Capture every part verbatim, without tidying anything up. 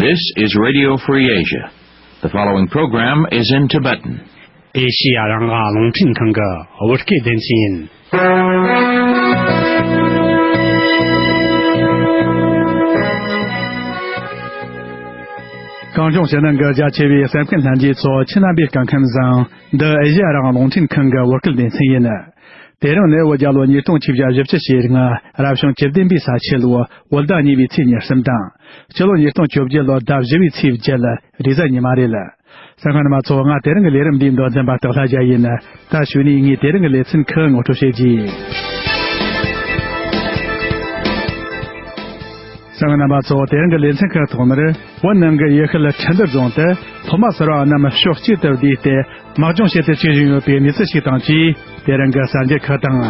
This is Radio Free Asia. The following program is in Tibetan. ཨེ་ཤི་ཡ་རང་དབང་རླུང་འཕྲིན་ཁང་གི་བོད་སྐད་སྡེ་ཚན་ཡིན། གངས་ལྗོངས་ཕྱི་ནང་གི་རྒྱ་ཆེ་བའི་གསན་མཁན་ལྷན་རྒྱས་ཚོ་ཁྱེད་རྣམ་པས་སྐུ་ཁམས་བཟང་། འདི་ཨེ་ཤི་ཡ་རང་དབང་རླུང་འཕྲིན་ཁང་གི་བོད་སྐད་སྡེ་ཚན་ཡིན། དེ་རིང་ནི་བོད་རྒྱལ་ལོ་ཉིས་སྟོང་ཆིག་བརྒྱ་བཞི་བཅུ་ཞེ་ལྔ། རབ་བྱུང་བཅུ་བདུན་པའི་ས་ཁྱི་ལོ་བོད་ཟླ་གཉིས་པའི་ཚེས་ཉེར་གསུམ་དང་། སྤྱི་ལོ་ཉིས་སྟོང་བཅོ་བརྒྱད་ལོ་ཟླ་བཞི་པའི་ཚེས་བརྒྱད། རེས་གཟའ་ཉི་མ་རེད། གསན་མཁན་རྣམ་པ་ཚོ། ང་དེ་རིང་གི་ལས་རིམ་འདིའི་མདོ་འཛིན་པ་སྟག་ལྷ་རྒྱལ་ཡིན། ད་གཞུག་ནས་ངས་དེ་རིང་གི་ལེ་ཚན་ཁག་ངོ་སྤྲོད་བྱེད་རྒྱུ་ཡིན། གསན་མཁན་རྣམ་པ་ཚོ། དེ་རིང་གི་ལེ་ཚན་ཁག་ཐོག་མར། བོད་ནང་གི་ཡུལ་ཤུལ་ཁྲིན་ཏུའུ་རྫོང་དུ་སློབ་མ་གསར་བ་རྣམས་ཕྱོགས་གཅིག་ཏུ་བསྡུས་ཏེ། དམག་སྦྱོང་བྱེད་དུ་བཅུག་བཞིན་ཡོད་པའི་གནས་ཚུལ་ཞིག་དང་བཅས། དེ་རིང་གི་གསར་འགྱུར་ཁག་དང་།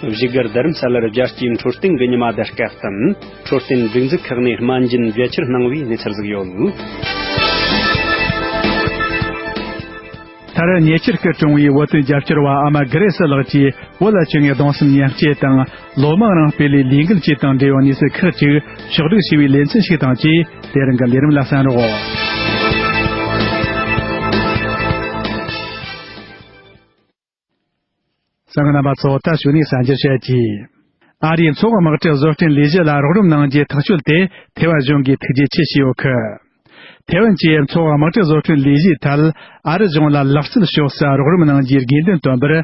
བཞུགས་སྒར་རྡ་རམ་ས་ལར་རྒྱལ་སྤྱིའི་འཕྲོད་བསྟེན་གྱི་ཉི་མ་དང་སྐབས་དང་། འཕྲོད་བསྟེན་སྒྲིག་འཛུགས་ཁག་ནས་སྨན་སྦྱིན་བརྒྱད་ཅུ་གནང་བའི་གནས་ཚུལ་ཟིག་ཡོད། མཐར་ཉེ་ཆར་སྐུ་གྲོངས་པའི་བོད་དོན་རྒྱབ་སྐྱོར་བ་ཨ་མ་གྷི་རེ་སི་ལགས་ཀྱིས་བོད་ལ་བྱུང་བའི་གདུང་སེམས་མཉམ་སྐྱེད་དང་། ལོ་མང་རིང་སྤེལ་བའི་ལས་འགུལ་བཅས་དང་འབྲེལ་བའི་གནས་ཚུལ་ཁག་ཅིག་ཕྱོགས་བསྒྲིགས་བྱས་པའི་ལེ་ཚན་ཞིག་དང་བཅས། དེ་རིང་གི་ལས་རིམ་ལ་གསན་རོགས། གསན་མཁན་རྣམ་པ་ཚོ། ད་གཞུག་ནས་གསར་འགྱུར་བཤད་རྒྱུ། ཨ་རིའི་མཚོ་འོག་དམག་གྲུ་བཟོ་སྐྲུན་ལས་གཞི་ལ་རོགས་རམ་གནང་རྒྱུའི་ཐག་གཅོད་དེ་ཐེ་ཝན་གཞུང་གིས་ཐུགས་རྗེ་ཆེ་ཞུས་ཡོད་ཁུལ། ཐེ་ཝན་གྱིས་མཚོ་འོག་དམག་གྲུ་བཟོ་སྐྲུན་ལས་གཞིའི་ཐད་ཨ་རི་གཞུང་ལ་ལག་རྩལ་ཕྱོགས་སུ་རོགས་རམ་གནང་རྒྱུའི་དགོས་འདུན་བཏོན་པར།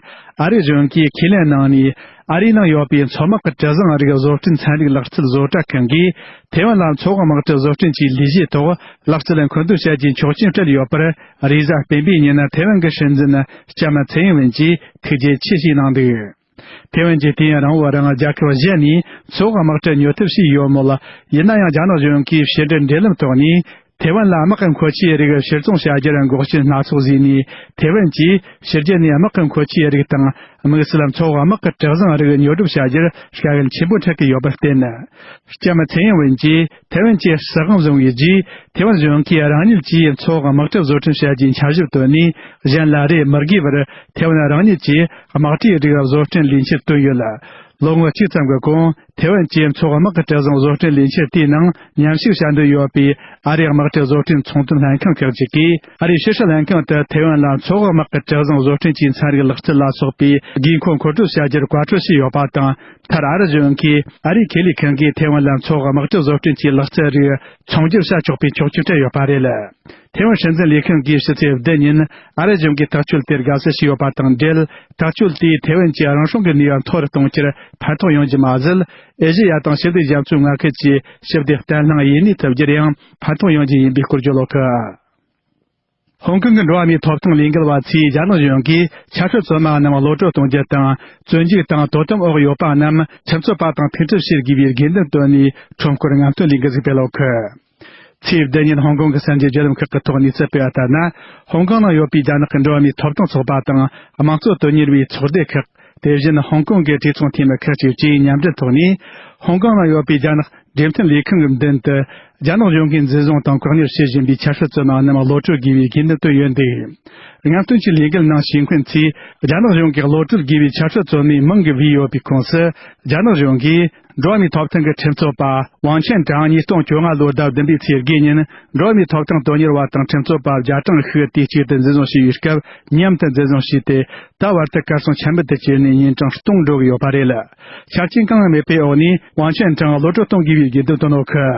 ཨ་རི་གཞུང་གིས་ཁས་ལེན་གནང་ནས། ཨ་རིའི་ནང་ཡོད་པའི་མཚོ་དམག་གི་གྲུ་གཟིངས་རིགས་བཟོ་སྐྲུན་ཚན་རིག་ལག་རྩལ་བཟོ་གྲྭ་ཁང་གིས་ཐེ་ཝན་ལ་མཚོ་འོག་དམག་གྲུ་བཟོ་སྐྲུན་གྱི་ལས་གཞིའི་ཐོག་ལག་རྩལ་མཁོ་འདོན་བྱ་རྒྱུའི་ཆོག་མཆན་སྤྲད་ཡོད་པར། རེས་གཟའ་སྤེན་པའི་ཉིན་ཐེ་ཝན་གྱི་སྲིད་འཛིན་ལྕམ་ཚའེ་ཡིན་ཝེན་གྱིས་ཐུགས་རྗེ་ཆེ་ཞུས་གནང་འདུག། ཐེ་ཝན་གྱིས་དུས་ཡུན་རིང་བོའི་རིང་རྒྱལ་ཁབ་གཞན་ནས་མཚོ་འོག་དམག་གྲུ་ཉོ་ཐབས་བྱས་ཡོད་མོད། ཡིན་ན་ཡང་རྒྱ་ནག་གཞུང་གིས་ཕྱི་འབྲེལ་འབྲེལ་ལམ་ཐོག་ནས་ཐེ་ཝན་ལ་དམག་གི་མཁོ་ཆས་རིགས་ཕྱིར་ཚོང་བྱ་རྒྱུར་འགོག་རྐྱེན་སྣ་ཚོགས་བཟོས་ནས། ཐེ་ཝན་གྱིས་ཕྱི་རྒྱལ་ནས་དམག་གི་མཁོ་ཆས་རིགས་དང་། དམིགས་བསལ་མཚོ་འོག་དམག་གི་གྲུ་གཟིངས་རིགས་ཉོ་སྒྲུབ་བྱ་རྒྱུར་དཀའ་ངལ་ཆེན་པོ་འཕྲད་ཀྱི་ཡོད་པར་བརྟེན། ལྕམ་ཚའེ་ཡིན་ཝེན་གྱིས་ཐེ་ཝན་གྱི་སྲིད་དབང་བཟུང་བའི་རྗེས། ཐེ་ཝན་གཞུང་གིས་རང་ཉིད་ཀྱིས་མཚོ་འོག་དམག་གྲུ་བཟོ་སྐྲུན་བྱ་རྒྱུའི་འཆར་གཞི་བཏོན་ནས། གཞན་ལ་རེ་མི་དགོས་པར་ཐེ་ཝན་རང་ཉིད་ཀྱིས་དམག་གྲུའི་རིགས་བཟོ་སྐྲུན་ལས་འཆར་བཏོན་ཡོད། ལོ་ངོ་གཅིག་ཙམ་གྱི་གོང་། ཐེ་ཝན་གྱིས་མཚོ་འོག་དམག་གི་གྲུ་གཟིངས་བཟོ་སྐྲུན་ལས་འཆར་དེའི་ནང་མཉམ་ཞུགས་བྱ་འདོད་ཡོད་པའི་ཨ་རིའི་དམག་གྲུ་བཟོ་སྐྲུན་ཚོང་དོན་ལྷན་ཁང་ཁག་ཅིག་གིས། ཨ་རིའི་ཕྱི་སྲིད་ལྷན་ཁང་དུ་ཐེ་ཝན་ལ་མཚོ་འོག་དམག་གི་གྲུ་གཟིངས་བཟོ་སྐྲུན་གྱི་ཚན་རིག་ལག་རྩལ་ལ་སོགས་པའི་དགོས་མཁོ་མཁོ་སྤྲོད་བྱ་རྒྱུར་བཀའ་འཁྲོལ་བྱས་ཡོད་པ་དང་། མཐར་ཨ་རི་གཞུང་གིས་ཨ་རིའི་ཁེ་ལས་ཁང་གིས་ཐེ་ཝན་ལ་མཚོ་འོག་དམག་གྲུ་བཟོ་སྐྲུན་གྱི་ལག་རྩལ་རིགས་ཚོང་སྒྱུར་བྱ་ཆོག་པའི་ཆོག་མཆན་སྤྲད་ཡོད་པ་རེད། ཐེ་ཝན་སྲིད་འཛིན་ལས་ཁུངས་ཀྱིས་ཕྱི་ཚེས་བདུན་ཉིན་ཨ་རི་གཞུང་གིས་ཐག་གཅོད་དེར་དགའ་བསུ་ཞུས་ཡོད་པ་དང་འབྲེལ། ཐག་གཅོད་དེས་ཐེ་ཝན་གྱི་རང་སྲུང་གི་ནུས་པ་མཐོ་རུ་གཏོང་རྒྱུར་ཕན་ཐོགས་ཡོང་རྒྱུ་མ་ཟད། ཨེ་ཤེ་ཡ་དང་ཞི་བདེ་རྒྱ་མཚོའི་མངའ་ཁུལ་གྱི་ཞི་བདེ་བརྟན་ལྷིང་ཡུན་གནས་ཐུབ་རྒྱུར་ཡང་ཕན་ཐོགས་ཡོང་རྒྱུ་ཡིན་པའི་སྐོར་བརྗོད་ཡོད་ཀི། ཧོང་ཀོང་གི་འགྲོ་བ་མིའི་ཐོབ་ཐང་ལས་འགུལ་བ་ཚོས་རྒྱ་ནག་གཞུང་གིས་ཆབ་སྲིད་བཙོན་པ་རྣམས་གློད་བཀྲོལ་གཏོང་རྒྱུ་དང་། བཙོན་འཇུག་དང་དོ་དམ་འོག་ཡོད་པ་རྣམས་ཁྲིམས་རྩོད་པ་དང་ཐུག་འཕྲད་བྱེད་དགོས་པའི་དགོས་འདུན་བཏོན་ནས། ཁྲོམ་སྐོར་རྔམ་སྟོན་ལས་འགུལ་ཞིག་སྤེལ་ཡོད་ཀི། ཚེས་བདུན་ཉིན་ཧོང་ཀོང་གི་གསར་འགྱུར་བརྒྱུད་ལམ་ཁག་གི་ཐོག་གནས་ཚུལ་སྤེལ་བ་ལྟར་ན། ཧོང་ཀོང་ནང་ཡོད་པའི་རྒྱ་ནག་གི་འགྲོ་བ་མིའི་ཐོབ་ཐང་ཚོགས་པ་དང་། དམངས་གཙོ་དོན་གཉེར་བའི་ཚོགས་སྡེ་ཁག། དེ་བཞིན་ཧོང་ཀོང་གི་གྲོས་ཚོགས་འཐུས་མི་ཁག་ཅིག་བཅས་མཉམ་འབྲེལ་ཐོག་ནས། ཧོང་ཀོང་ནང་ཡོད་པའི་རྒྱ་ནག་འབྲེལ་མཐུད་ལས་ཁང་གི་མདུན་དུ། རྒྱ་ནག་གཞུང་གིས་འཛིན་བཟུང་དང་བཀག་ཉར་བྱེད་བཞིན་པའི་ཆབ་སྲིད་བཙོན་པ་རྣམས་གློད་བཀྲོལ་དགོས་པའི་དགོས་འདུན་བཏོན་ཡོད་འདུག། རྔམ་སྟོན་གྱི་ལས་འགུལ་ནང་ཞུགས་མཁན་ཚོས། རྒྱ་ནག་གཞུང་གིས་གློད་བཀྲོལ་དགོས་པའི་ཆབ་སྲིད་བཙོན་མའི་མིང་གིས་བོས་ཡོད་པའི་ཁོངས་སུ། རྒྱ་ནག་གཞུང་གིས། འགྲོ་བ་མིའི་ཐོབ་ཐང་གི་ཁྲིམས་རྩོད་པ་ཝང་ཆན་ཀྲང་ཉིས་སྟོང་བཅོ་ལྔ་ལོའི་ཟླ་བདུན་པའི་ཚེས་དགུ་ཉིན། འགྲོ་བ་མིའི་ཐོབ་ཐང་དོན་གཉེར་བ་དང་ཁྲིམས་རྩོད་པ་བརྒྱ་གྲངས་ཤིག་དུས་གཅིག་ཏུ་འཛིན་བཟུང་བྱས་པའི་སྐབས། མཉམ་དུ་འཛིན་བཟུང་བྱས་ཏེ། ད་བར་དུ་གར་སོང་ཆེན་མོ་དུ་གྱུར་ནས་ཉིན་གྲངས་སྟོང་འགྲོ་གི་ཡོད་པ་རེད། ཆ་རྐྱེན་གང་ཡང་མེད་པའི་འོག་ནས་ཝང་ཆན་ཀྲང་གློད་བཀྲོལ་གཏོང་དགོས་པའི་དགོས་འདུན་བཏོན་ཡོད་ཀི།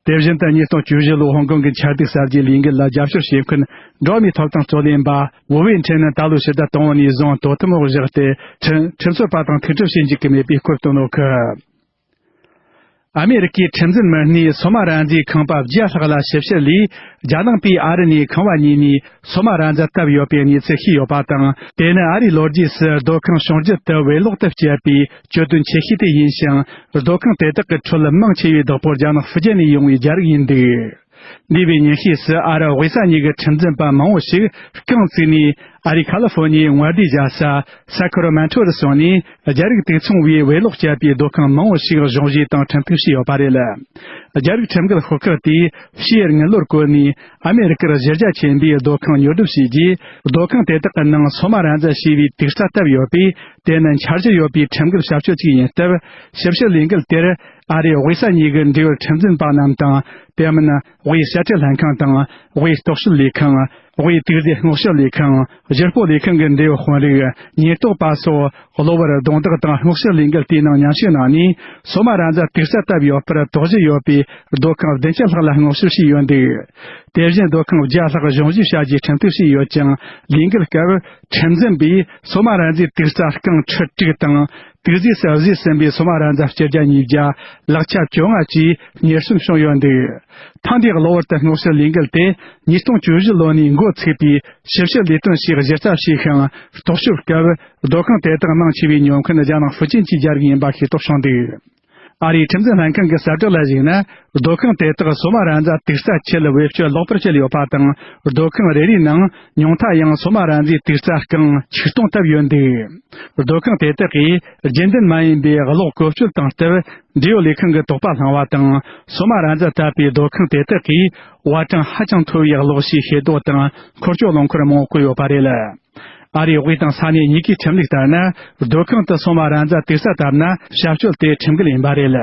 དེ་བཞིན་དུ་ཉིས་སྟོང་བཅུ་བཞི་ལོའི་ཧོང་ཀོང་གི་ཆ་སྡུག་གསར་བརྗེའི་ལས་འགུལ་ལ་རྒྱབ་སྐྱོར་བྱེད་མཁན་འགྲོ་བ་མིའི་ཐོབ་ཐང་རྩོད་ལེན་པ་ཝུ་ཝེ་ཁྲེན་ནི་ད་ལོའི་ཕྱི་ཟླ་དང་པོ་ནས་བཟུང་དོ་དམ་འོག་བཞག་སྟེ། ཁྲིམས་ཁྲིམས་རྩོད་པ་དང་ཐུག་འཕྲད་བྱེད་འཇུག་གི་མེད་པའི་སྐོར་བཏོན་ཡོད་ཀི། ཨ་མེ་རི་ཀའི་ཁྲིམས་འཛིན་མི་སྣས་སོ་མ་ར་མཛེས་ཁང་པ་བརྒྱ་ལྷག་ལ་ཞིབ་བཤེར་ལས། རྒྱ་ནག་པས་ཨ་རི་ནས་ཁང་བ་གཉིས་ནས་སོ་མ་ར་མཛེས་བཏབ་ཡོད་པའི་གནས་ཚུལ་ཤེས་ཡོད་པ་དང་། དེ་ནི་ཨ་རིའི་ལོ་རྒྱུས་སུ་སྡོད་ཁང་བྱུང་རྒྱུ་དེ་བེད་ལོག་ཏུ་སྤྱད་པའི་གྱོད་དོན་ཆེ་ཤོས་དེ་ཡིན་ཞིང་། སྡོད་ཁང་དེ་དག་གི་ཁྲོད་མང་ཆེ་བའི་བདག་པོ་རྒྱ་ནག་ཧྥུ་ཅན་ནས་ཡོང་བའི་རྒྱ་རིགས་ཡིན་འདུག། འདས་པའི་ཉིན་ཤས་སུ་ཨ་རི་དབུས་ས་གཉིས་ཀྱི་ཁྲིམས་འཛིན་པ་མང་བོ་ཞིག་རྐང་བཙུགས་ནས། ཨ་རིའི་ཁ་ལི་ཧྥོ་ནི་ཡའི་མངའ་སྡེའི་རྒྱལ་ས་སཱ་ཁ་ར་མེན་ཊོ་རུ་སོང་ནས་རྒྱ་རིགས་དུག་ཚོང་བས་བེད་ལོག་བྱས་པའི་སྡོད་ཁང་མང་བོ་ཞིག་གཞུང་བཞེས་དང་ཁྲིམས་གཏུག་བྱས་ཡོད་པ་རེད། རྒྱ་རིགས་ཁྲིམས་འགལ་ཤོག་ཁག་དེས་ཕྱིའི་དངུལ་ལོར་བཀོལ་ནས་ཨ་མེ་རི་ཀར་གཞི་རྒྱ་ཆེན་པོའི་སྡོད་ཁང་ཉོ་སྒྲུབ་བྱས་རྗེས། སྡོད་ཁང་དེ་དག་གི་ནང་སོ་མ་ར་མཛད་ཞེས་པའི་དུག་རྩྭ་བཏབ་ཡོད་པས། དེ་ནི་འཆར་གཞི་ཡོད་པའི་ཁྲིམས་འགལ་བྱ་སྤྱོད་ཅིག་ཡིན་སྟབས། ཞིབ་བཤེར་ལས་འགུལ་དེར་ཨ་རིའི་དབུས་ས་གཉིས་ཀྱི་འབྲེལ་ཡོད་ཁྲིམས་འཛིན་པ་རྣམས་དང་། དེ་མིན་དབུས་དཔྱ་ཁྲལ་ལྷན་ཁང་དང་། དབུས་རྟོག་ཞིབ་ལས་ཁང་། དབུས་དུག་རྫས་སྔོག་བཤེར་ལས་ཁང་། བཞུགས་སྤོ་ལས་ཁང་གི་འབྲེལ་ཡོད་དཔོན་རིགས། ཉེན་རྟོག་པ་སོགས་གློ་བུར་རྡུང་རྡེག་དང་སྔོག་བཤེར་ལས་འགུལ་དེའི་ནང་མཉམ་ཞུགས་གནང་ནས། སོ་མ་ར་མཛད་དུག་རྩྭ་བཏབ་ཡོད་པར་དོགས་གཞི་ཡོད་པའི་སྡོད་ཁང་བདུན་ཅུ་ལྷག་ལ་སྔོག་བཤེར་བྱས་ཡོད་འདུག་དེ་བཞིན་སྡོད་ཁང་བརྒྱ་ལྷག་གཞུང་བཞེས་བྱ་རྒྱུའི་ཁྲིམས་གཏུག་བྱས་ཡོད་ཀྱང་། ལས་འགུལ་སྐབས་ཁྲིམས་འཛིན་པས་སོ་མ་ར་མཛད་དུག་རྩྭ་རྐང་ཁྲི་དྲུག་དང་། དུག་རྫས་སུ་བཟོས་ཟིན་པའི་སོ་མ་ར་མཛད་སྤྱི་རྒྱ་ཉིས་བརྒྱ། ལག་ཆ་བཅོ་ལྔ་བཅས་ཉེར་གསུམ་བྱུང་ཡོད་འདུག་ཐེངས་འདིའི་གློ་བུར་དུ་སྔོག་བཤེར་ལས་འགུལ་དེ་ཉིས་སྟོང་བཅུ་བཞི་ལོ་ནས་འགོ་ཚུགས་པའི་ཞིབ་བཤེར་ལས་དོན་ཞིག་གཞི་རྩ་བྱས་ཤིང་། རྟོག་ཞིབ་སྐབས་སྡོད་ཁང་དེ་དག་མང་ཆེ་བའི་ཉོ་མཁན་རྒྱ་ནག་ཧྥུ་ཅན་གྱི་རྒྱ་རིགས་ཡིན་པ་ཤེས་རྟོགས་བྱུང་འདུག་ཨ་རིའི་ཁྲིམས་འཛིན་ལྷན་ཁང་གི་གསལ་བསྒྲགས་ལ་གཞིགས་ན། སྡོད་ཁང་དེ་དག་སོ་མ་ར་མཛད་དུག་རྩྭ་ཆེད་བེད་སྤྱོད་ལོག་པར་བྱས་ཡོད་པ་དང་། སྡོད་ཁང་རེ་རེའི་ནང་ཉུང་མཐའ་ཡང་སོ་མ་ར་མཛད་དུག་རྩྭ་རྐང་ཆིག་སྟོང་བཏབ་ཡོད་འདུག་སྡོད་ཁང་དེ་དག་གིས་རྒྱུན་ལྡན་མ་ཡིན་པའི་གློག་བཀོལ་སྤྱོད་བཏང་སྟབས། འབྲེལ་ཡོད་ལས་ཁུངས་ཀྱི་དོགས་པ་བསླངས་པ་དང་། སོ་མ་ར་མཛད་བཏབ་པའི་སྡོད་ཁང་དེ་དག་གིས་བ་གྲངས་ཧ་ཅང་མཐོ་བའི་གློག་ཞེས་ཤེས་རྟོགས་དང་། འཁོར་སྐྱོད་རླངས་འཁོར་མང་བོ་བཀོལ་ཡོད་པ་རེད། ཨ་རིའི་དབུས་དང་ས་གནས་གཉིས་ཀའི་ཁྲིམས་ལུགས་ལྟར་ན། སྡོད་ཁང་དུ་སོ་མ་ར་མཛད་དུག་རྩྭ་བཏབ་ན་བྱ་སྤྱོད་དེ་ཁྲིམས་འགལ་ཡིན་པ་རེད།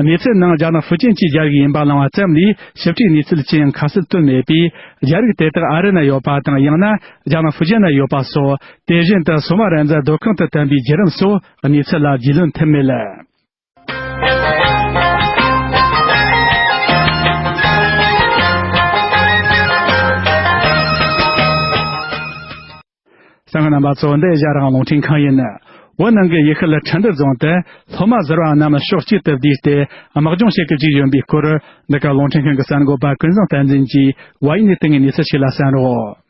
གནས་ཚུལ་ནང་རྒྱ་ནག་ཧྥུ་ཅན་གྱི་རྒྱ་རིགས་ཡིན་པ་བླངས་པ་ཙམ་ལས་ཞིབ་ཕྲའི་གནས་ཚུལ་ཅི་ཡང་ཁ་གསལ་བཏོན་མེད་པས། རྒྱ་རིགས་དེ་དག་ཨ་རི་ན་ཡོད་པ་དང་། ཡང་ན་རྒྱ་ནག་ཧྥུ་ཅན་ན་ཡོད་པ་སོགས། དེ་བཞིན་དུ་སོ་མ་ར་མཛད་སྡོད་ཁང་དུ་བཏབ་པའི་བརྒྱུད་རིམ་སོགས་གནས་ཚུལ་ལ་རྒྱུས་ལོན་ཐུབ་མེད། གསན་མཁན་རྣམ་པ་ཚོ། འདི་ཨེ་ཤ་ཡ་རང་དབང་རླུང་འཕྲིན་ཁང་ཡིན། བོད་ནང་གི་ཡུལ་ཤུལ་ཁྲིན་ཏུའུ་རྫོང་དུ་སློབ་མ་ཟུར་པ་རྣམས་ཕྱོགས་གཅིག་ཏུ་བསྡུས་ཏེ་དམག་སྦྱོང་བྱེད་སྐབས་ཅིག་བྱུང་བའི་སྐོར། འདི་ག་རླུང་འཕྲིན་ཁང་གི་གསར་འགོད་པ་ཀུན་བཟང་བསྟན་འཛིན་གྱིས་བལ་ཡུལ་ནས་བཏང་བའི་གནས་ཚུལ་ཞིག་ལ་གསན་རོགས།